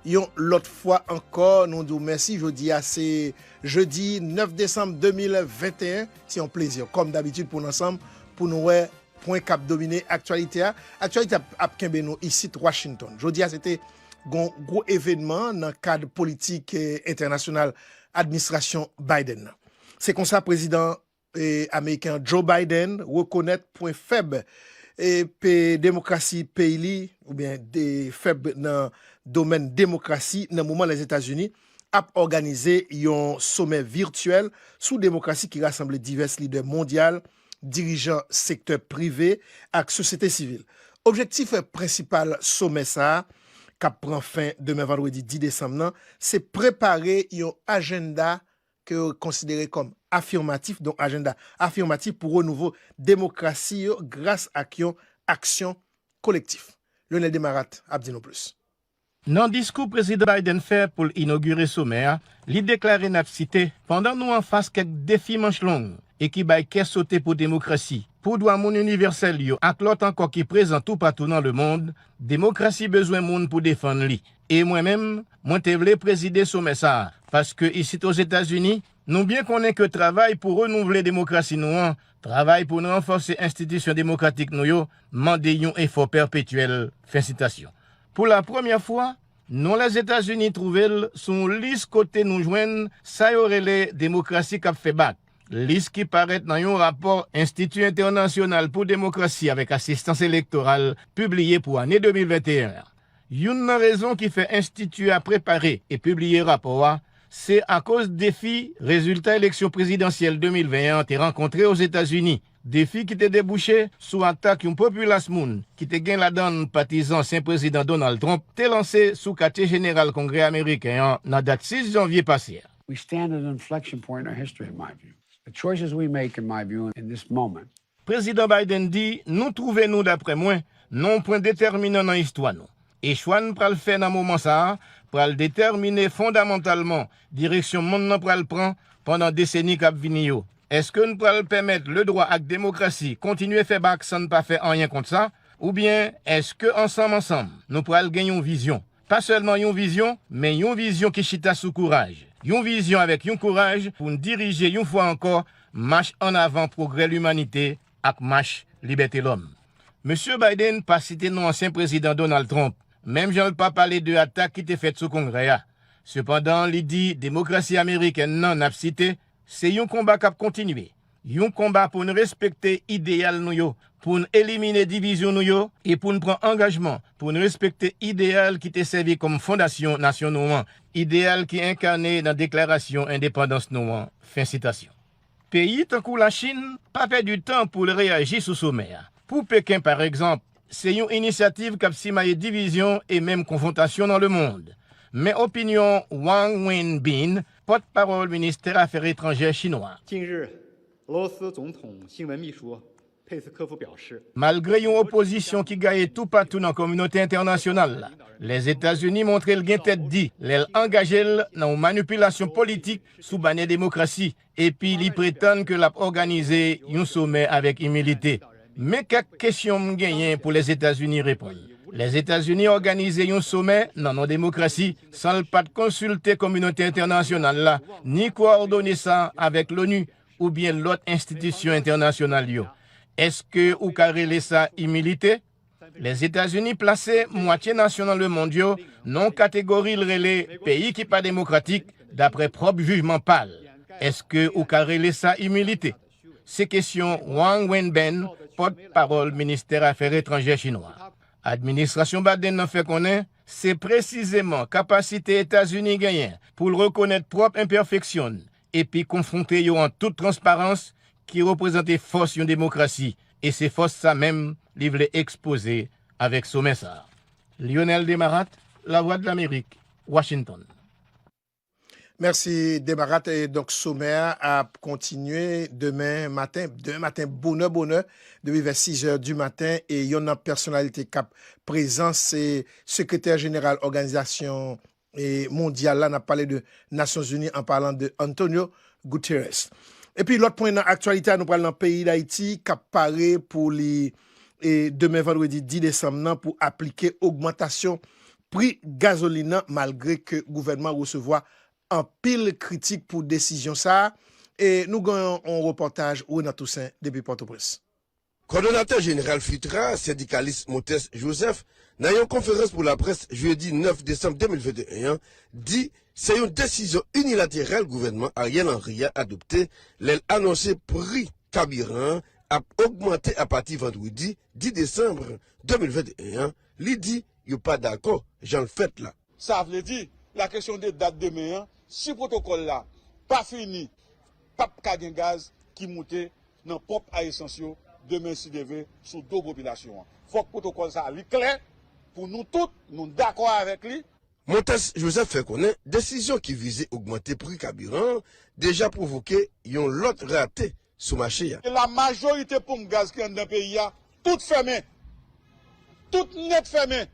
yon lòt fwa ankò. Nou di w mèsi. Jodi a, se jedi nèf desanm de mil venteyen. Se yon plezi, kòm dabitid, pou n ansanm, pou nou wè pwen k ap domine aktyalite a. Aktyalite ap, ap kenbe nou isit Washington. Jodi a, se te gon gwo evènman nan kad politik, eh, entènasyonal administrasyon Biden nan. Se konsa, prezidan, eh, ameriken an, Joe Biden, rekonèt pwen fèb, eh, pe-, demokrasi peyi li, oubyen de fèb nan domèn demokrasi nan moman Lèzetazini ap òganize yon somè vityèl sou demokrasi ki rasanble divès lidè mondyal, dirijan sektè prive ak sosyete sivil. Objektif prensipal somè sa a, k ap pran fen demen vandredi dis desanm nan, se prepare yon ajanda ke yo konsidere kòm afimatif, donk ajanda afimatif pou renouvo demokrasi yo gras ak yon aksyon kolektif. Lionel Desmarattes ap di nou plis. Nan diskou Prezidan Biden fè pou l inogire somè a, li deklare, n ap site, pandan nou anfas kèk defi manch long e ki bay kè sote pou demokrasi, pou dwa moun inivèsèl yo ak lòt ankò ki prezan toupatou nan lemonn, demokrasi bezwen moun pou defann li. E mwen menm, mwen te vle prezide somè sa a, paske isit Ozetazini, nou byen konnen ke travay pou renouvle demokrasi nou an, travay pou n ranfòse enstitisyon demokratik nou yo, mande yon efò pèpetyèl. Fen sitasyon. Pou lapremyè fwa, non Lèzetazini twouve l sou yon lis kote nou jwenn sa yo rele demokrasi k ap fè bak, lis ki parèt nan yon rapò Enstiti Entènasyonal pou Demokrasi avèk Asistans Elektoral pibliye pou ane de mil venteyen an. Youn nan rezon ki fè enstiti a prepare e pibliye rapò a, se akoz defi rezilta eleksyon prezidansyèl de mil ven an te rankontre Ozetazini, defi ki te debouche sou atak yon popilas moun ki te gen ladan l patizan ansyen Prezidan Donald Trump te lanse sou katye jeneral Kongrè ameriken an nan dat sis janvye pase a. We stand at an inflection point in our history, in my view. The choices we make, in my view, in this moment, Prezidan Biden di, nou twouve nou, daprè mwen, nan yon pwen detèminan nan istwa nou. E chwa n pral fè nan moman sa a pral detèmine fondamantalman direksyon monn nan pral pran pandan deseni k ap vini yo. Èske n pral pèmèt ledwa ak demokrasi kontinye fè bak san n pa fè anyen kont sa? Oubyen èske ansanm ansanm, nou pral gen yon vizyon? Pa sèlman yon vizyon, men yon vizyon ki chita sou kouraj. Yon vizyon avèk yon kouraj pou n dirije yon fwa ankò mach ann avan pwogrè limanite ak mach libète lòm. Mesye Biden pa site non ansyen Prezidan Donald Trump, menm jan l pa pale de atak ki te fèt sou Kongrè a. Sepandan, li di demokrasi amerikèn nan n ap site, se yon konba k ap kontinye. Yon konba pou n respekte ideyal nou yo, pou n elimine divizyon nou yo, e pou n pran angajman pou n respekte ideyal ki te sèvi kòm fondasyon nasyon nou an, ideyal ki enkane nan Deklarasyon Endepandans nou an. Fen sitasyon. Peyi tankou Lachin pa pèdi tan pou l reyaji sou somè a. Pou Peken, pa egzanp, se yon inisyativ k ap simaye divizyon e menm konfwontasyon nan lemonn. Men opinyon Wang Wenbin, pòtpawòl ministè afè etranjè chinwa. 近日，俄罗斯总统新闻秘书佩斯科夫表示， Malgre yon opozisyon ki gaye toupatou nan kominote entènasyonal la, Lèzetazini montre l gen tèt di lè l angaje l nan yon manipilasyon politik sou banè demokrasi, epi li pretann ke l ap òganize yon somè avèk imilite. Men kèk kesyon m genyen pou Lèzetazini reponn. Lèzetazini òganize yon somè nan non demokrasi san l pa t konsilte kominote entènasyonal la, ni kowòdone sa avèk l'ONU oubyen lòt enstitisyon entènasyonal yo. Èske ou ka rele sa imilite? Lèzetazini plase mwatye nasyon nan lemonn yo nan yon kategori l rele peyi ki pa demokratik, daprè pwòp jijman pa l. Èske ou ka rele sa imilite? Se kesyon Wang Wenbin, pòtpawòl ministè afè etranjè chinwa. Administrasyon Biden nan fè konnen se presizeman kapasite Etazini genyen pou l rekonèt pwòp enpèfeksyon l epi konfwonte yo an tout transparans ki reprezante fòs yon demokrasi. e se fòs sa menm li vle ekspoze avèk somè sa a. Lionel Desmarattes, Lavwadlamerik, Washington. Mèsi Desmarattes. E donk, somè a ap kontinye demen maten, demen maten, bonè, bonè, depi vè sizè di maten. E yonn nan pèsonalite k ap prezan, se sekretè jeneral òganizasyon e mondyal la, n ap pale de Nasyonzini an palan de Antonio Guterres. Epi lòt pwen nan aktyalite a, nou pral nan peyi Dayiti k ap pare pou li e demen vandredi dis desanm nan pou aplike ogmantasyon pri gazolin nan, malgre ke gouvènman resevwa anpil kritik pou desizyon sa a. E nou gen yon repòtaj Renan Toussaint depi Pòtoprens. Kòdonatè jeneral FUTRA, sendikalis Montès Joseph, nan yon konferans pou laprès jedi nèf desanm de mil venteyen an, di se yon desizyon inilateral gouvènman Ariel Henry a adopte lè l anonse pri kabiran an ap ogmante apati vandredi dis desanm de mil venteyen an. Li di yo pa dakò jan l fèt la. Sa vle di, la kesyon de dat demen an, si pwotokòl la pa fini, p ap ka gen gaz ki moute nan ponp a esans yo demen si Dye vle sou do popilasyon an. Fòk pwotokòl sa a li klè pou nou tout nou dakò avèk li. Montès Joseph fè konnen desizyon ki vize ogmante pri kabiran an deja pwovoke yon lòt rate sou mache a. E la majorite ponp gaz ki anndan peyi a, tout fèmen. Tout nèt fèmen.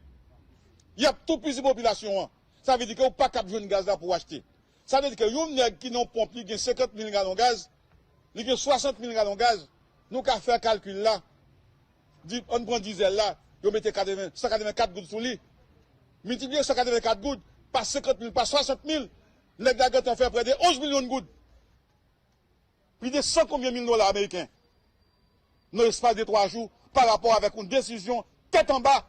Y ap toupizi popilasyon an. Sa vle di ke ou pa kab jwenn gaz la pou w achte. Sa vle di ke yon nèg ki nan yon ponp li gen senkant mil galon gaz, li gen swasant mil galon gaz, nou ka fè kalkil la. Di, ann pran dizèl la, yo mete katreven, san katreven kat goud sou li. Miltipliye san katreven kat goud pa senkant mil, pa swasant mil, nèg la gentan fè prè de onz milyon goud. Plis de san konbyen mil dola ameriken nan espas de twa jou pa rapò avèk yon desizyon tèt anba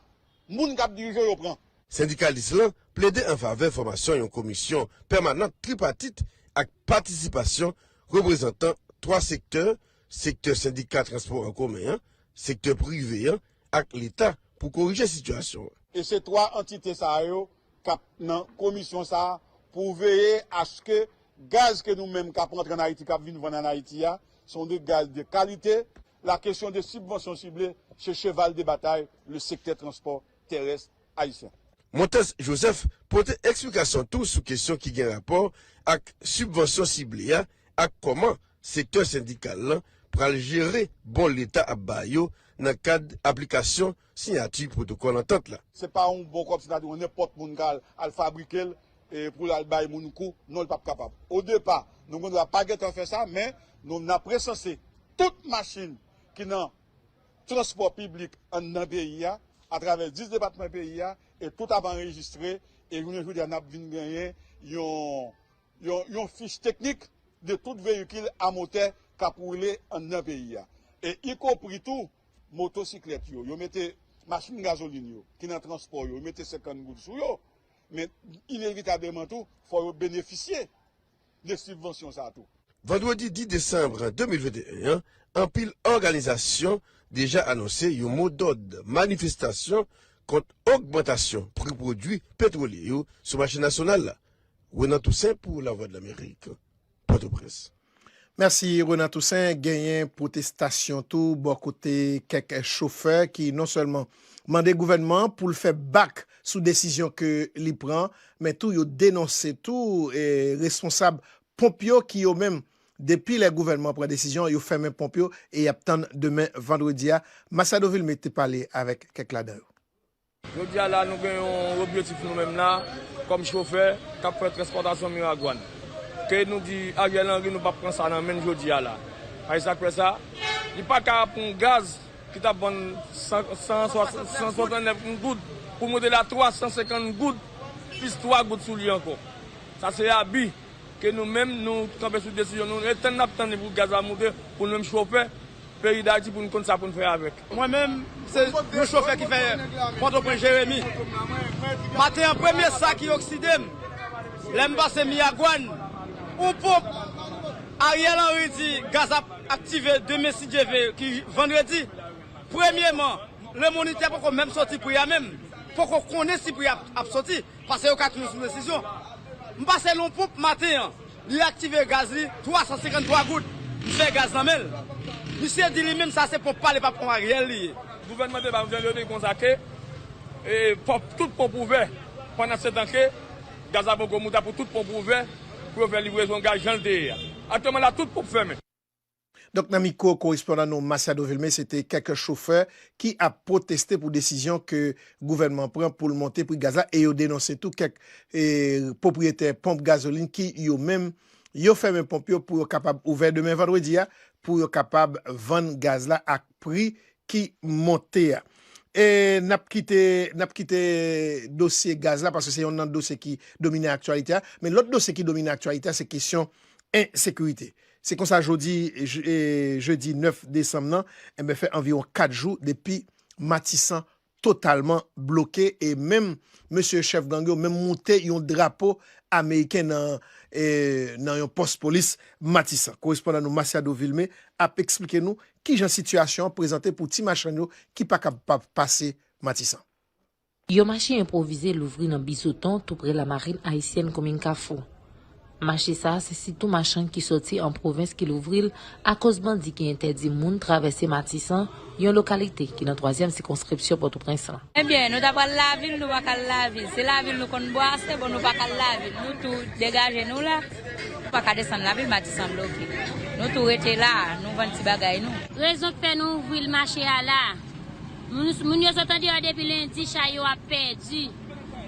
moun k ap dirije yo pran. Sendikalis lan plede an favè fòmasyon yon komisyon pèmanant tripatit ak patisipasyon reprezantan twa sektè, sektè sendika transpò an komen an, sektè prive an ak Leta pou korije sitiyasyon an. E se twa antite sa yo k ap nan komisyon sa a pou veye aske gaz ke nou menm k ap rantre ann Ayiti, k ap vin vann ann Ayiti a, se yon de gaz de kalite. La kesyon de sibvansyon sible se cheval de batay le sektè transpò tèrès ayisyen. Montès Joseph pote eksplikasyon tou sou kesyon ki gen rapò ak sibvansyon sible a ak kòman sektè sendikal lan pral jere bon Leta ap ba yo nan kad aplikasyon siyati pwotokòl antant la. Se pa yon bon kòb, sètadi yon nenpòt moun ka al, al fabrike l e pou l al bay moun kou, non, l p ap kapab. Odepa, nou gendwa pa gentan fè sa, men nou n ap resanse tout machin ki nan transpò piblik anndan peyi a, atravè dis depatman peyi a, e tout ap anrejistre, e jounen jodi a n ap vin genyen yon yon, yon fich teknik de tout veyikil a motè k ap woule anndan peyi a. E ikonpri tou motosiklèt yo, yo mete machin gazolin yo ki nan transpò yo, yo mete senkant goud sou yo. Men inevitableman tou, fò yo benefisye de sibvansyon sa a tou. Vandredi dis desanm de mil venteyen an, anpil òganizasyon deja anonse yon modòd manifestasyon kont ogmantasyon pri pwodui petwolye yo sou mache nasyonal la. Renan Toussaint pou Lavwadlamerik, Pòtoprens. Mèsi Renan Toussaint. Genyen pwotestasyon tou bò kote kèk chofè ki non sèlman mande gouvènman an pou l fè bak sou desizyon ke li pran, men tou yo denonse tou e responsab ponp yo ki yo menm, depi lè gouvènman an pran desizyon, yo fèmen ponp yo e y ap tann demen vandredi a. Machado Vilmé te pale avèk kèk ladan yo. Jodi a la nou gen yon objektif nou menm la, kòm chofè k ap fè transpòtasyon Miragwàn. Ke nou di Ariel Henry nou p ap pran sa nan men l jodi a la. Paske sa k fè sa, li pa ka pran gaz ki t ap vann san, san, san swasannèf goud pou moute l a twa san senkant goud, plis twa goud sou li ankò. Sa se abi. Ke nou menm, nou kanpe sou desizyon nou, e tann n ap tann li pou gaz la moute, pou nou menm chofè peyi Dayiti, pou n konn sa pou n fè avèk. Mwen menm, se yon chofè ki fè Pòtoprens Jeremi. Maten an, premye sa ki okside m, lè m pase Miragwàn, yon ponp Ariel Henry di gaz ap aktive demen si Dye vle, ki vandredi. Premyeman, Le Moniteur poko menm soti pri a menm, poko konnen si pri a ap soti. Paske yo ka toujou sou desizyon. M pase l yon ponp maten an, li aktive gaz li, twa san senkant twa goud. M fè gaz nan men l. Misye di li menm sa se ponp pa li, pa ponp Ariel li ye. Gouvènman de Bav Jean Johnny konsa ke e, fò tout ponp ouvè. Pandan se tan ke gaz la poko moute, pou tout ponp ouvè, pou yo fè livrezon gaz jan l te ye a. Aktyèlman la, tout ponp fèmen. Donk, nan mikwo korespondan nou Masiado Vilmé, se te kèk chofè ki ap pwoteste pou desizyon ke gouvènman an pran pou l monte pri gaz la, e yo denonse tou kèk e, pwopriyetè ponp gazolin ki yo menm, yo fèmen ponp yo pou yo kapab ouvè demen vandredi a, pou yo kapab vann gaz la ak pri ki monte a. E n ap kite, n ap kite dosye gaz la, paske se yonn nan dosye ki domine aktyalite a. Men lòt dosye ki domine aktyalite a, se kesyon ensekirite. Se konsa, jodi, je- e, jedi nèf desanm nan, enben, fè anviwon kat jou depi Matisan totalman bloke e menm mesye chèf gang yo menm moute yon drapo ameriken nan, e, nan yon pòs polis Matisan. Korespondan nou Masiado Vilmé ap eksplike nou kijan sitiyasyon an prezante pou ti machann yo ki pa kapab pase Matisan. Yon mache enpwovize louvri nan Bizoton, toupre lamarin ayisyèn komin Kafou. Mache sa a se sitou machann ki sòti an pwovens ki louvri l akoz bandi ki entèdi moun travèse Matisan, yon lokalite ki nan twazyèm sikonskripsyon Pòtoprens lan. Ebyen, nou ta pral lavil, nou pa ka al lavil. Se lavil nou konn bwase, bon, nou pa ka al lavil. Nou tou degaje nou la. Nou pa ka desann lavil, Matisan bloke. Nou tou rete la, nou vann ti bagay nou. Rezon k fè nou ouvri l mache a la. Moun, moun yo sot andeyò depi lendi, chay yo ap pèdi.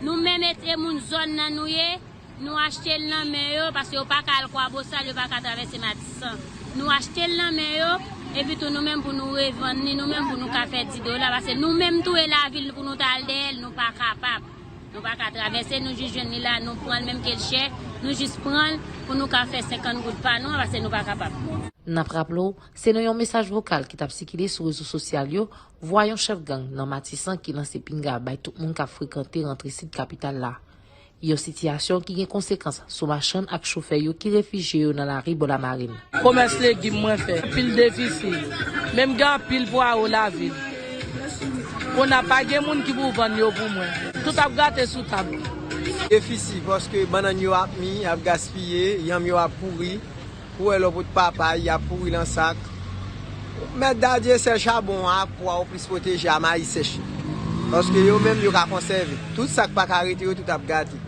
Nou menm e, e moun zòn nan nou ye, nou achte l nan men yo, paske yo pa ka al Kwabosal, yo pa ka travèse Matisan. Nou achte l nan men yo, epi tou nou menm pou nou revann li, nou menm pou nou ka fè di dola, paske nou menm tou e lavil pou nou ta al dèyè l, nou pa kapab. Nou pa ka travèse, nou jis jwenn li la, nou pran l menm ke l chè, nou jis pran l pou nou ka fè senkant goud pa nou an, paske nou pa kapab. N ap raple w, se nan yon mesaj vokal ki t ap sikile sou rezo sosyal yo, vwa yon chèf gang nan Matisan ki lanse pinga bay tout moun k ap frekante rantre sid kapital la. Yon sitiyasyon ki gen konsekans sou machann ak chofè yo ki refijye yo nan lari bò lamarin. Komès legim mwen fè, anpil defisi. Menm gen anpil pwawo lavil. Kounye a pa gen moun ki pou vann yo pou mwen. Tout ap gate sou tab. Defisi, paske bannann yo ap mi, ap gaspiye, yanm yo ap pouri. Ou wè lè w pot papay, y ap pouri lan sak. Mèt da Dyesèl chabon a, pwa w plis pwoteje a mayi sèch yo. Paske yo menm yo ka konsève. Tout sa k pa ka rete yo tout ap gate.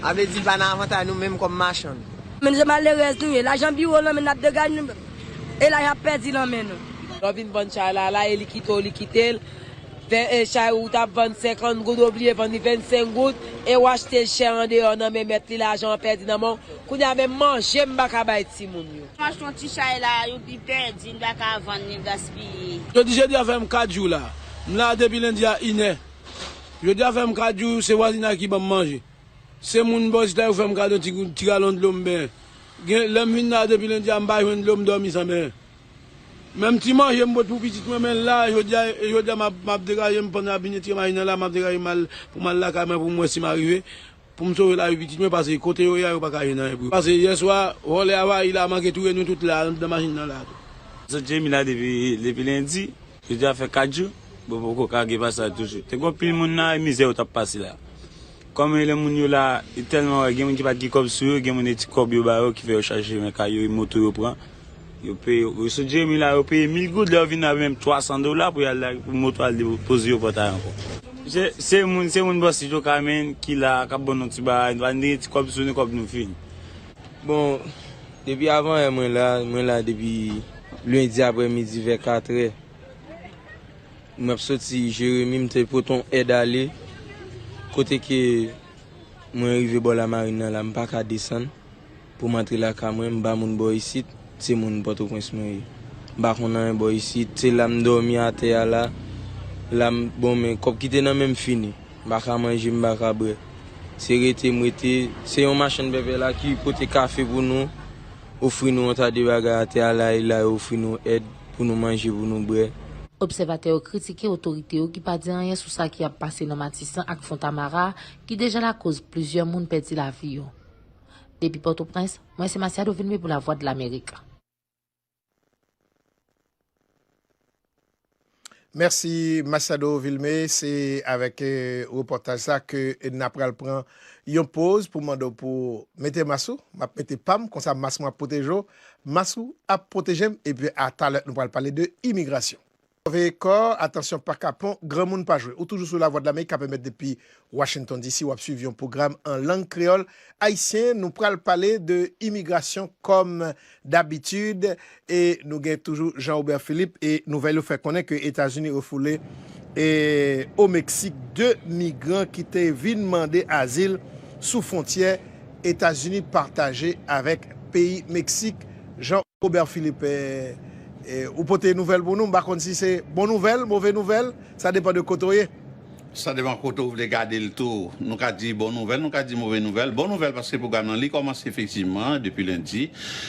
A vle di l pa nan avantay nou menm kòm machann. Men se malerèz nou ye. Lajan biwo nan men n ap degaje nou. E la y ap pèdi nan men nou. Lè w vin vann chay la la e li kite w li kite l. Ven e chay ou t ap vann senkant goud ou bliye vann li vennsenk goud e w achte l chè andeyò nan men mèt li lajan an pèdi nan men w kounye a menm manje m pa ka bay timoun yo. M achte yon ti chay la epi pèdi m pa ka vann li gaspiye. Jodi jedi a fè m kat jou la. M la depi lendi a inè. Jodi a fè m kat jou se vwazinay ki ban m manje. Se moun bò isit la yo fè m kado ti ti galon dlo m benyen. Gen lè m vin la depi lendi a m pa jwenn dlo m dòmi san benyen. Menm ti manje m pot pou pitit mwen men la jodi a jodi a m ap m ap degaje m pandan y ap vin etire machin nan la m ap degaje m al pou m al lakay mwen pou m wè si m a rive pou m sove lavi pitit mwen paske kote yo ye a yo pa ka jwenn anyen pou yo. Paske yèswa vòlè a vayi la manke touye nou tout la anndan machin nan la tou. Sot Jemi la depi depi lendi. Jodi a fè kat jou, bon poko ka gen pasaj toujou. Te gen anpil moun la e mizè yo t ap pase la. Kòm e lè moun yo la, e tèlman wè gen moun ki pa t gen kòb sou yo, gen moun e ti kòb yo ba yo ki fè yo chache men kay yo e moto yo pran. Yo peye, yo sot Jeremi la, yo peye mil goud, lè yo vin la menm twa san dola pou y al la, pou moto al depoze yo pòt a ankò. Se, se moun, se moun bòs yo ka men ki la, k ap ban nou ti bagay, nou pa ni ti kòb sou nou, kòb nou fini. Bon, depi avan yè mwen la, mwen la depi lendi aprèmidi vè katrè. M ap soti Jeremi, m te pote yon èd ale. Kote ke mwen rive bò lamarin nan la, m pa ka desann pou m antre lakay mwen, m pa moun bò isit, se moun Pòtoprens mwen ye. M pa konn anyen bò isit, se la m dòmi atè a la. La m, bon, men kòb ki te nan men m fini. M pa ka manje, m pa ka bwè. Se rete m rete. Se yon machann pèpè la ki pote kafe pou nou, ofri nou yon ta de bagay atè a la, e la yo ofri nou èd pou nou manje, pou nou bwè. Obsèvatè yo kritike otorite yo ki pa di anyen sou sa ki ap pase nan Matisan ak Fontamara, ki deja lakoz plizyè moun pèdi lavi yo. Depi Pòtoprens, mwen se Masiado Vilmé pou Lavwadlamerik. Mèsi, Machado Vilmé. Se avèk, eh, repòtaj sa ke n ap pral pran yon poz pou mande w pou mete mas ou. M ap mete pa m, konsa mas mwen ap pwoteje w. Mas ou ap pwoteje m. Epi, a talè, nou pral pale de imigrasyon. Sove kò, atansyon, pa kapon, granmoun pa jwe. Ou toujou sou Lavwadlamerik, k ap emèt depi Washington D C. W ap swiv yon pwogram an lang kreyòl ayisyen. Nou pral pale de imigrasyon kòm dabitid. E nou gen toujou Jean Robert Philippe. E nouvèl yo fè konnen ke Etazini refoule, e, o Meksik, de migran ki te vin mande azil sou fwontyè Etazini pataje avèk peyi Meksik. Jean Robert Philippe, eh, eh, ou pote nouvèl pou nou. M pa konn si se bon nouvèl, move nouvèl. Sa depann de kote w ye. Sa depann kote w vle gade l tou. Nou ka di bon nouvèl, nou ka di move nouvèl. Bon nouvèl paske pwogram nan li kòmanse efektivman depi lendi.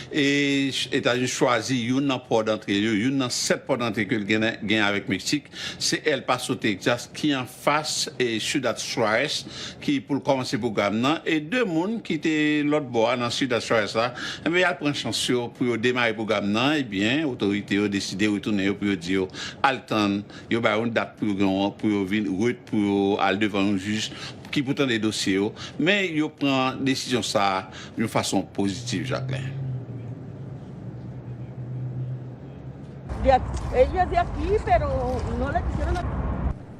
E ch- Etazini chwazi youn nan pò dantre yo, youn nan sèt pò dantre ke l gen, gen avèk Meksik. Se El Paso, Texas, ki an fas, e, Ciudad Juárez, ki pou l kòmanse pwogram nan, e de moun ki te lòt bò a nan Ciudad Juárez la, enben, y al pran chans yo pou yo demare pwogram nan, ebyen, otorite yo deside retounen yo pou yo di yo al tann, yo ba yo yon dat pou yo gen yon, pou yo vin ret, pou yo al devan yon jij ki pou tande dosye yo, men yo pran desizyon sa a yon fason pozitiv, Jacquelin. Ellos de aquí, pero no le quisieron.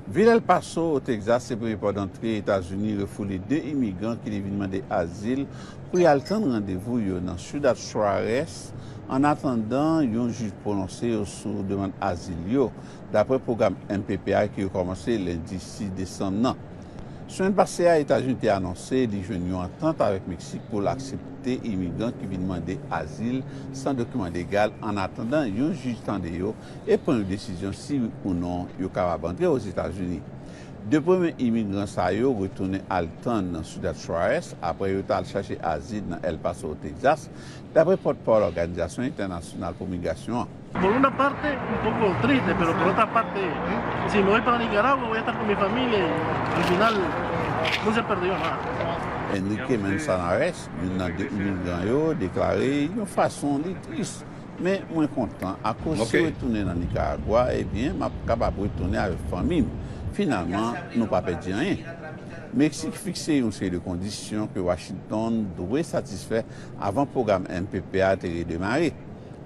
Vil El Paso, o Texas, se premye pò dantre Etazini refoule de imigran ki te vin mande azil pou y al tann randevou yo nan Ciudad Juárez, an atandan yon jij pwononse yo sou demann azil yo, dapre pwogram M P P a ki rekòmanse lendi sis desanm nan. Semèn pase a, Etazini te anonse li jwenn yon antant avèk Meksik pou l aksepte imigran ki vin mande azil san dokiman legal, an atandan yon jij tande yo e pran yon desizyon si wi ou non yo kapab antre Ozetazini. De premye imigran sa yo retounen al tann nan Ciudad Juárez apre yo t al chache azil nan El Paso, Texas, dapre pòtpawòl Òganizasyon Entènasyonal pou Migrasyon an. Por una parte, un poco triste, pero por otra parte, si me voy para Nicaragua, voy a estar con mi familia y al final no se perdió nada. Enrique Manzanares, youn nan de imigran yo, deklare yon fason li tris. Men mwen kontan, akoz si w retounen nan Nikaragwa, ebyen, m ap kapab retounen avèk fanmi m. Finalman, nou pa pèdi anyen. Meksik fikse yon seri de kondisyon ke Washington dwe satisfè avan pwogram M P P a te redemare.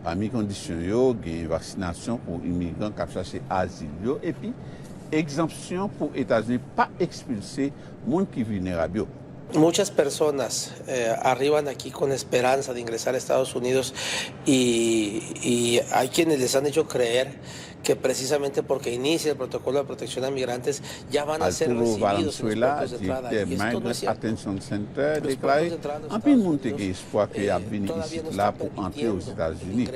Pami kondisyon yo, gen vaksinasyon pou imigran k ap chache azil yo epi egzanpsyon pou Etazini pa ekspilse moun ki vilnerab yo. Muchas personas eh, arriban aquí con esperanza de ingresar a Estados Unidos y, y hay quienes les han hecho creer que precisamente porque inicia el protocolo de protección a migrantes ya van a ser recibidos en los puertos de entrada. Y esto no es cierto. Los puertos de entrada en los Estados Unidos, eh, todos son permitidos. Arturo Valenzuela, direktè Migrant Attention Center, deklare anpil moun te gen espwa ke y ap vin isit la pou antre Ozetazini.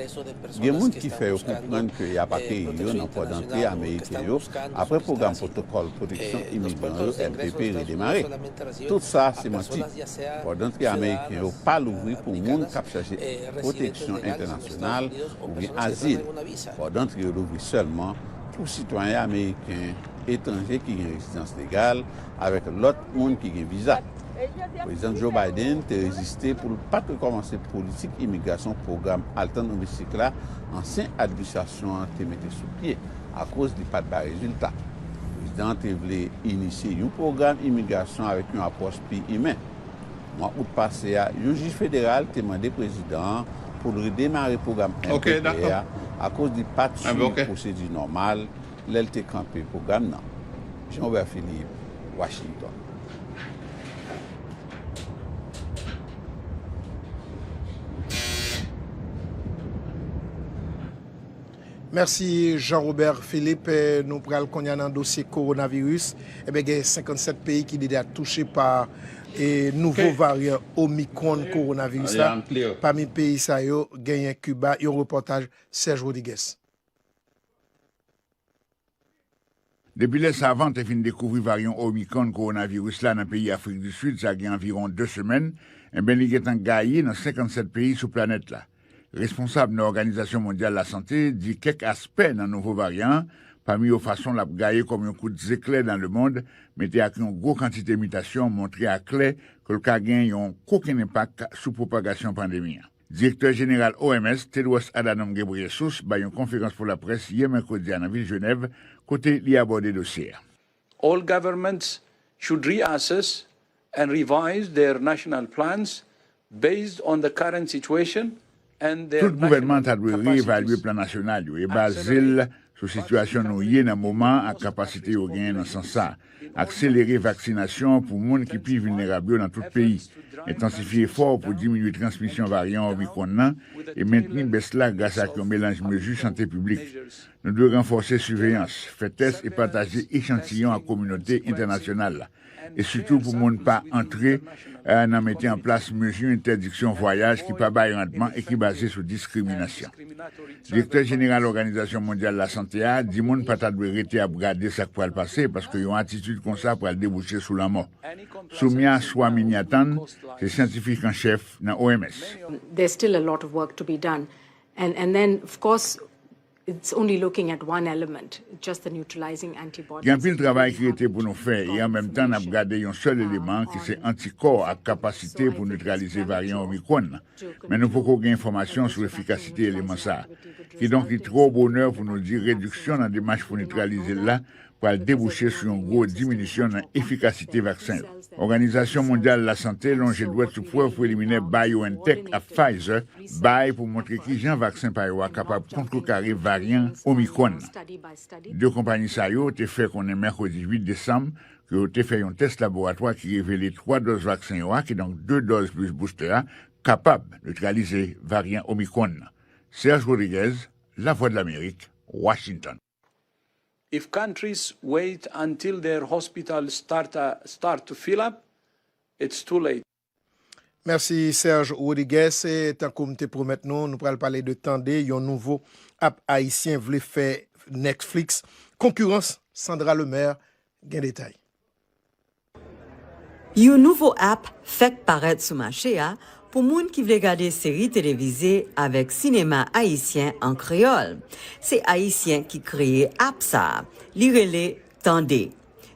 Gen moun ki fè yo konprann ke y ap akeyi yo nan pòt antre ameriken yo apre pwogram pwotokòl pwoteksyon imigran yo, M P P, redemare. Tout sa se manti. Pòt antre ameriken yo pa louvri pou moun k ap chache pwoteksyon entènasyonal oubyen azil. Pòt antre yo louvri sèlman pou sitwayen ameriken, etranje ki gen rezidans legal, avèk lòt moun ki gen viza. Prezidan Joe Biden te reziste pou l pa t rekòmanse politik imigrasyon pwogram al tann domestik la ansyen administrasyon an te mete sou pye, akoz li pa t bay rezilta. Prezidan an te vle inisye yon pwogram imigrasyon avèk yon apwòch pi imen. Mwa out pase a, yon jij federal te mande prezidan an pou l redemare pwogram M P P a akoz li pa t swiv pwosedi nòmal lè l te kanpe pwogram nan. Jean Robert Philippe, Washington. Mèsi, Jean Robert Philippe. Eh, nou pral kounye a nan dosye kowonaviris. Ebyen, gen senkannsèt peyi ki deja touche pa, eh, nouvo varyan Omicron kowonaviris la. Pami peyi sa yo, genyen Kiba. Yon repòtaj Serge Rodriguez. Depi lè savan te fin dekouvri varyan Omicron kowonaviris la nan peyi Afrik di Sid, sa gen anviwon de semèn, enben, li gentan gaye nan senkannsèt peyi sou planèt la. Responsab nan Òganizasyon Mondyal Lasante di kèk aspè nan nouvo varyan an, pami yo fason l ap gaye kòm yon kout zeklè nan lemonn, mete ak yon gwo kantite mitasyon, montre aklè ke l ka gen yon kokenn enpak sou pwopagasyon pandemi an. Direktè jeneral O M S, Tedros Adhanom Ghebreyesus, bay yon konferans pou laprès yè mèkredi a nan vil Jenèv, kote li abòde dosye a. All governments should reassess and revise their national plans based on the current situation and their Tout gouvènman ta dwe national reevalye capacities. Plan Nasyonal yo e baze l sou sitiyasyon nou ye nan moman an ak kapasite yo genyen nan sans sa a. Akselere vaksinasyon pou moun ki pi vilnerab yo nan tout peyi. Entansifye efò pou diminye transmisyon varyan Omicron nan e mentni bès la gras ak yon melanj mezi sante piblik. Nou dwe ranfòse siveyans, fè tès e pataje echantiyon ak kominote entènasyonal la, e sitou pou moun pa antre eh, nan mete an plas mezi entèdiksyon vwayaj ki pa bay randman e ki baze sou diskriminasyon. Direktè Jeneral Òganizasyon Mondyal Lasante a di moun pa ta dwe rete ap gade sa k pral pase, paske yon atitid konsa pral debouche sou lanmò. Soumya Swaminathan se syantifik an chèf nan O M S. There's still a lot of work to be done. And, and then, of course, it's only looking at one element, just the neutralizing antibodies. Gen anpil travay ki rete pou nou fè, e an menm tan n ap gade yon sèl eleman ki se antikò ak kapasite pou netralize varyan Omicron nan. Men nou poko gen enfòmasyon sou efikasite eleman sa a. Kidonk, li twò bonè pou nou di rediksyon nan demach pou netralize l la pral debouche sou yon gwo diminisyon nan efikasite vaksen yo. Òganizasyon Mondyal Lasante lonje dwèt sou prèv preliminè BioNTech ak Pfizer bay pou montre kijan vaksen pa yo a kapab kontrekare varyan Omicron nan. De konpayi sa yo te fè konnen mèkredi uit desanm ke yo te fè yon tès laboratwa ki revele twa dòz vaksen yo a, kidonk de dòz plis booster a, kapab netralize varyan Omicron nan. Serge Rodriguez, Lavwadlamerik, Washington. If countries wait until their hospitals start, uh, start to fill up, it's too late. Mèsi Serge Rodriguez. E tankou m te pwomèt nou, nou pral pale de Tande, yon nouvo app ayisyen vle fè Netflix konkirans. Sandra Lemaire gen detay. Yon nouvo app fèk parèt sou mache a pou moun ki vle gade seri televize avèk sinema ayisyen an kreyòl. Se Ayisyen ki kreye app sa a. Li rele Tande.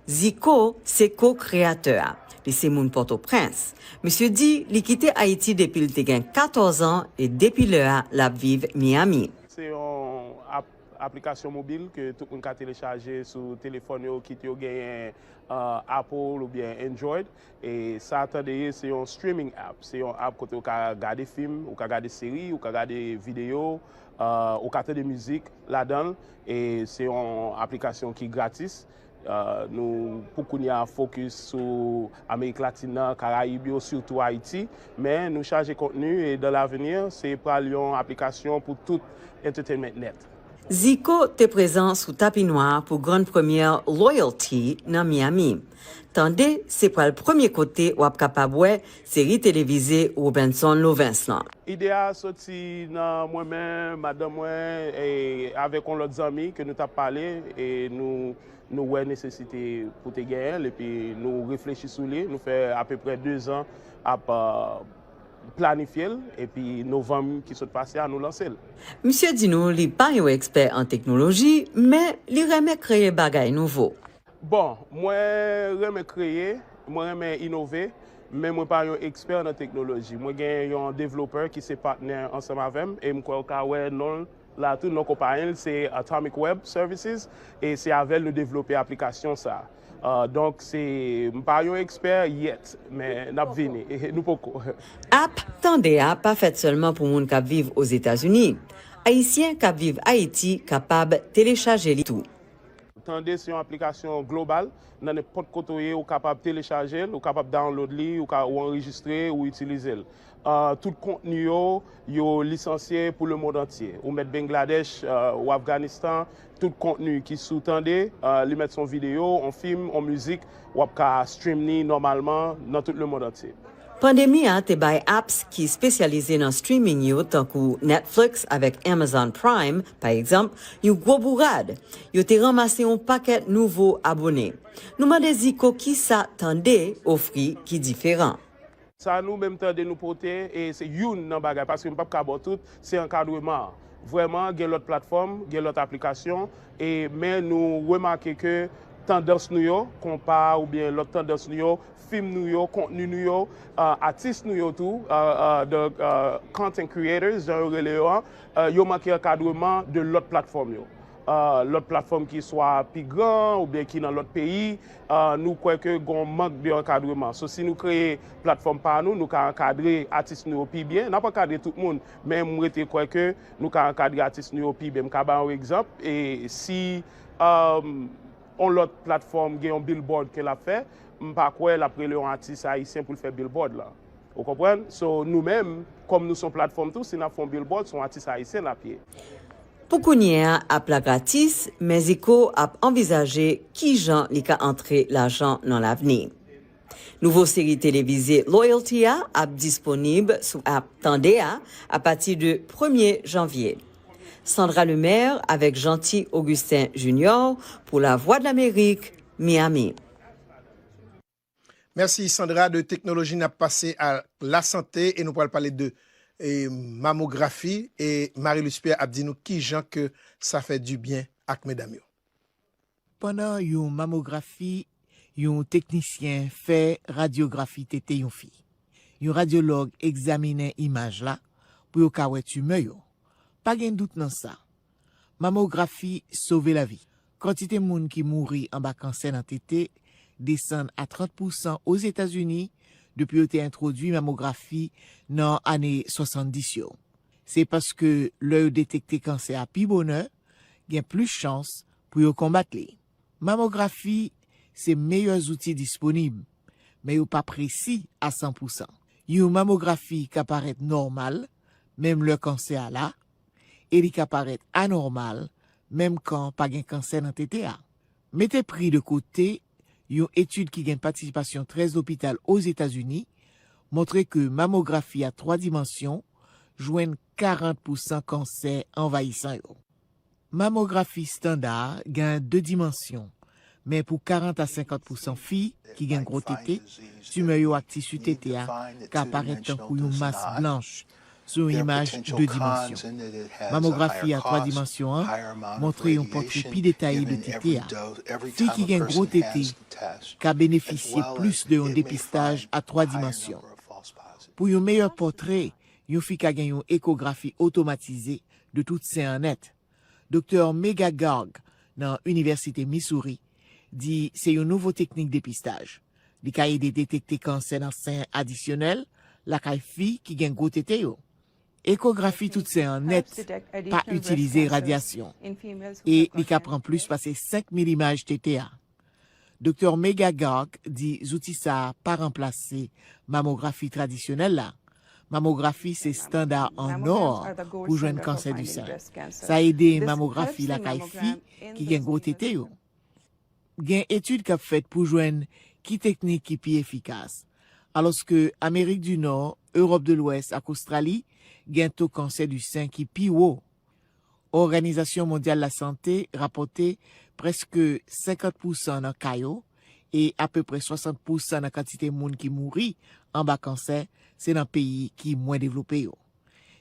Zico se ko-kreyatè a. Li se moun Pòtoprens. Misye di li kite Ayiti depi l te gen katòz an e depi lè a l ap viv Miami. Se yon ap, aplikasyon mobil ke tout moun ka telechaje sou telefòn yo, kit yo genyen uh, Apple oubyen Android. E sa Tande ye, se yon streaming app. Se yon app kote ou ka gade fim, ou ka gade seri, ou ka gade videyo, uh, ou ka tande mizik ladan l. E se yon aplikasyon ki gratis. Uh, nou, pou kounye a, fokis sou Amerik Latin nan, Karayib yo, sitou Ayiti. Men nou chaje kontni e dans l'avenir, se pral yon aplikasyon pou tout entertainment net. Zico te prezan sou tapi nwa pou grann premyè Loyalty nan Miami. Tande se pral premye kote w ap kapab wè seri televize Robinson Lovens lan. Ide a soti nan mwen menm, madanm mwen, e avèk yon lòt zanmi ke nou t ap pale, e nou, nou wè nesesite pou te genyen l, epi nou reflechi sou li, nou fè apeprè dezan ap, uh, planifye l, epi novanm ki sot pase a, nou lanse l. Misye di nou li pa yon ekspè an teknoloji, men li renmen kreye bagay nouvo. Bon, mwen renmen kreye, mwen renmen inove, men mwen pa yon ekspè nan teknoloji. Mwen gen yon developè ki se patnè ansanm avè m, e m kwè w ka wè non l la tou, non konpayi l se Atomic Web Services, e se avè l nou devlope aplikasyon sa a. Uh, donk, se, m pa yon ekspè yet, men n ap vini. Nou poko. App Tande a pa fèt sèlman pou moun k ap viv Ozetazini. Ayisyen k ap viv Ayiti kapab telechaje li tou. Tande se yon aplikasyon global. Nan nenpòt kote w ye, ou kapab telechaje l, ou kapab download li, ou ka ou anrejistre, ou itilize l. Uh, tout kontni yo, yo lisansye pou lemond antye. Ou mèt Bangladesh, uh, ou Afganistan, tout kontni ki sou Tande, uh, li mèt se yon videyo, yon fim, yon mizik, w ap ka stream li nòmalman nan tout lemond antye. Pandemi a te bay apps ki espesyalize nan streaming yo, tankou Netflix avèk Amazon Prime, pa egzanp, yon gwo bourad. Yo te ranmase yon pakèt nouvo abone. Nou mande Zico kisa Tande ofri ki diferan. Sa nou menm Tande nou pote, e se youn nan bagay, paske m p ap ka ba w tout, se ankadreman an. Vrèman, gen lòt platfòm, gen lòt aplikasyon, e, men nou remake ke tandans nou yo, konpa oubyen lòt tandans nou yo, fim nou yo, kontni nou yo, uh, atis nou yo tou, uh, uh, the uh, content creators, jan yo rele yo an, uh, yo manke ankadreman de lòt platfòm yo. uh, lòt platfòm ki swa pi gran oubyen ki nan lòt peyi, uh, nou kwè ke gen yon mank de ankadreman. So, si nou kreye platfòm pa nou, nou ka ankadre atis nou yo pi byen. N ap ankadre tout moun, men m rete kwè ke nou ka ankadre atis nou yo pi byen. M ka ba yon egzanp, e si, um, yon lòt platfòm gen yon billboard ke l ap fè, m pa kwè l ap rele yon atis ayisyen pou l fè billboard la. Ou konprann? So, nou menm, kòm nou se yon platfòm tou, si n ap fè yon billboard, se yon atis ayisyen l ap ye. Pou kounye a, app la gratis, men Zico ap anvizaje kijan li ka antre lajan nan lavni. Nouvo seri televize Loyalty a ap disponib sou app Tande a apati de premye janvye. Sandra Lemaire avèk Jeanty Augustin Junior pou Lavwadlamerik, Miami. Mèsi Sandra. De teknoloji, n ap pase a lasante e nou pral pale de e, mamografi e Marie Luce Pierre ap di nou kijan ke sa fè dibyen ak medam yo. Pandan yon mamografi, yon teknisyen fè radyografi tete yon fi. Yon radyològ egzaminen imaj la pou yo ka wè timè yo. Pa gen dout nan sa. Mamografi sove lavi. Kantite moun ki mouri anba kansè nan tete desann a trant pousan Ozetazini depi yo te entwodui mamografi nan ane swasanndis yo. Se paske lè yo detekte kansè a pi bonè, gen plis chans pou yo konbat li. Mamografi se meyè zouti disponib, men yo pa presi a san pousan. Yon mamografi ka parèt nòmal, menm lè kansè a la, e li ka parèt anòmal, menm kan pa gen kansè nan tete a. Mete pri de kote, yon etid ki gen patisipasyon trèz lopital Ozetazini montre ke mamografi a twa dimansyon jwenn karant pousan kansè anvayisan yo. Mamografi estanda gen de dimansyon, men pou karant a senkant pousan fi ki gen gwo tete, timè yo ak tisi tete a ka parèt tankou yon mas blanch sou yon imaj de dimansyon. Mamografi a twa dimansyon an montre yon pòtre pi detaye de tete a. Fi ki gen gwo tete ka benefisye plis de yon depistaj a twa dimansyon. Pou yon meyè pòtre, yon fi ka gen yon ekografi otomatize de tout sen an nèt. Doktè Megan Garg nan Inivèsite Missouri di se yon nouvo teknik depistaj. Li ka ede detekte kansè nan sen adisyonèl lakay fi ki gen gwo tete yo. Ekografi tout sen an nèt pa itilize radyasyon e li ka pran plis pase senk mil imaj tete a. Doktè Megan Garg di zouti sa a pa ranplase mamografi tradisyonèl la. Mamografi se estanda an nò pou jwenn kansè di sen. Sa ede mamografi lakay fi ki gen gwo tete yo. Gen etid k ap fèt pou jwenn ki teknik ki pi efikas. Alòske Amerik di Nò, Ewòp de Lwès ak Ostrali gen to kansè di sen ki pi wo. Òganizasyon Mondyal Lasante rapòte prèske senkant pousan nan ka yo e apeprè swasant pousan nan kantite moun ki mouri anba kansè se nan peyi ki mwen devlope yo.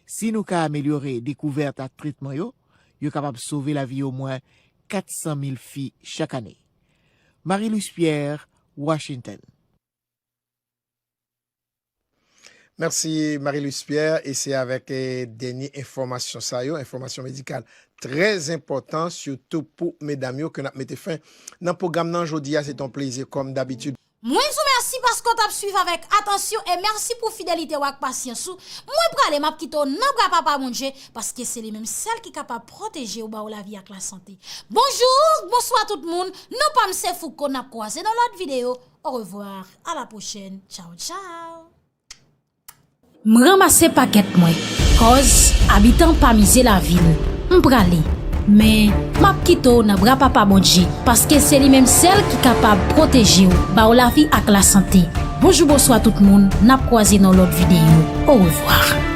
Si nou ka amelyore dekouvèt ak tretman yo, yo kapab sove lavi omwen kat san mil fi chak ane. Marie Luce Pierre, Washington. Mèsi Marie Luce Pierre, e se avèk eh, dènye enfòmasyon sa yo, enfòmasyon medikal trè enpòtan, sitou pou medam yo, ke n ap mete fen nan pwogram nan jodi a. Se t on plezi kòm dabitid. Mwen di w mèsi paske w t ap swiv avèk atansyon e mèsi pou fidelite w ak pasyans ou. Mwen prale, m ap kite w nan bra Papa Bondye, paske se li menm sèl ki kapab pwoteje w, ba w lavi ak lasante. Bonjou, bonswa tout moun, non pa m se Fouco, n ap kwaze nan lòt videyo. Au revoir, à la prochaine, tchaw tchaw. M ranmase pakèt mwen, cause abitan pa mize lavi l. M prale, men m ap kite w nan bra Papa Bondye, paske se li menm sèl ki kapab pwoteje w, ba w lavi ak lasante. Bonjou, bonswa tout moun, n ap kwaze nan lòt videyo. Orevwa.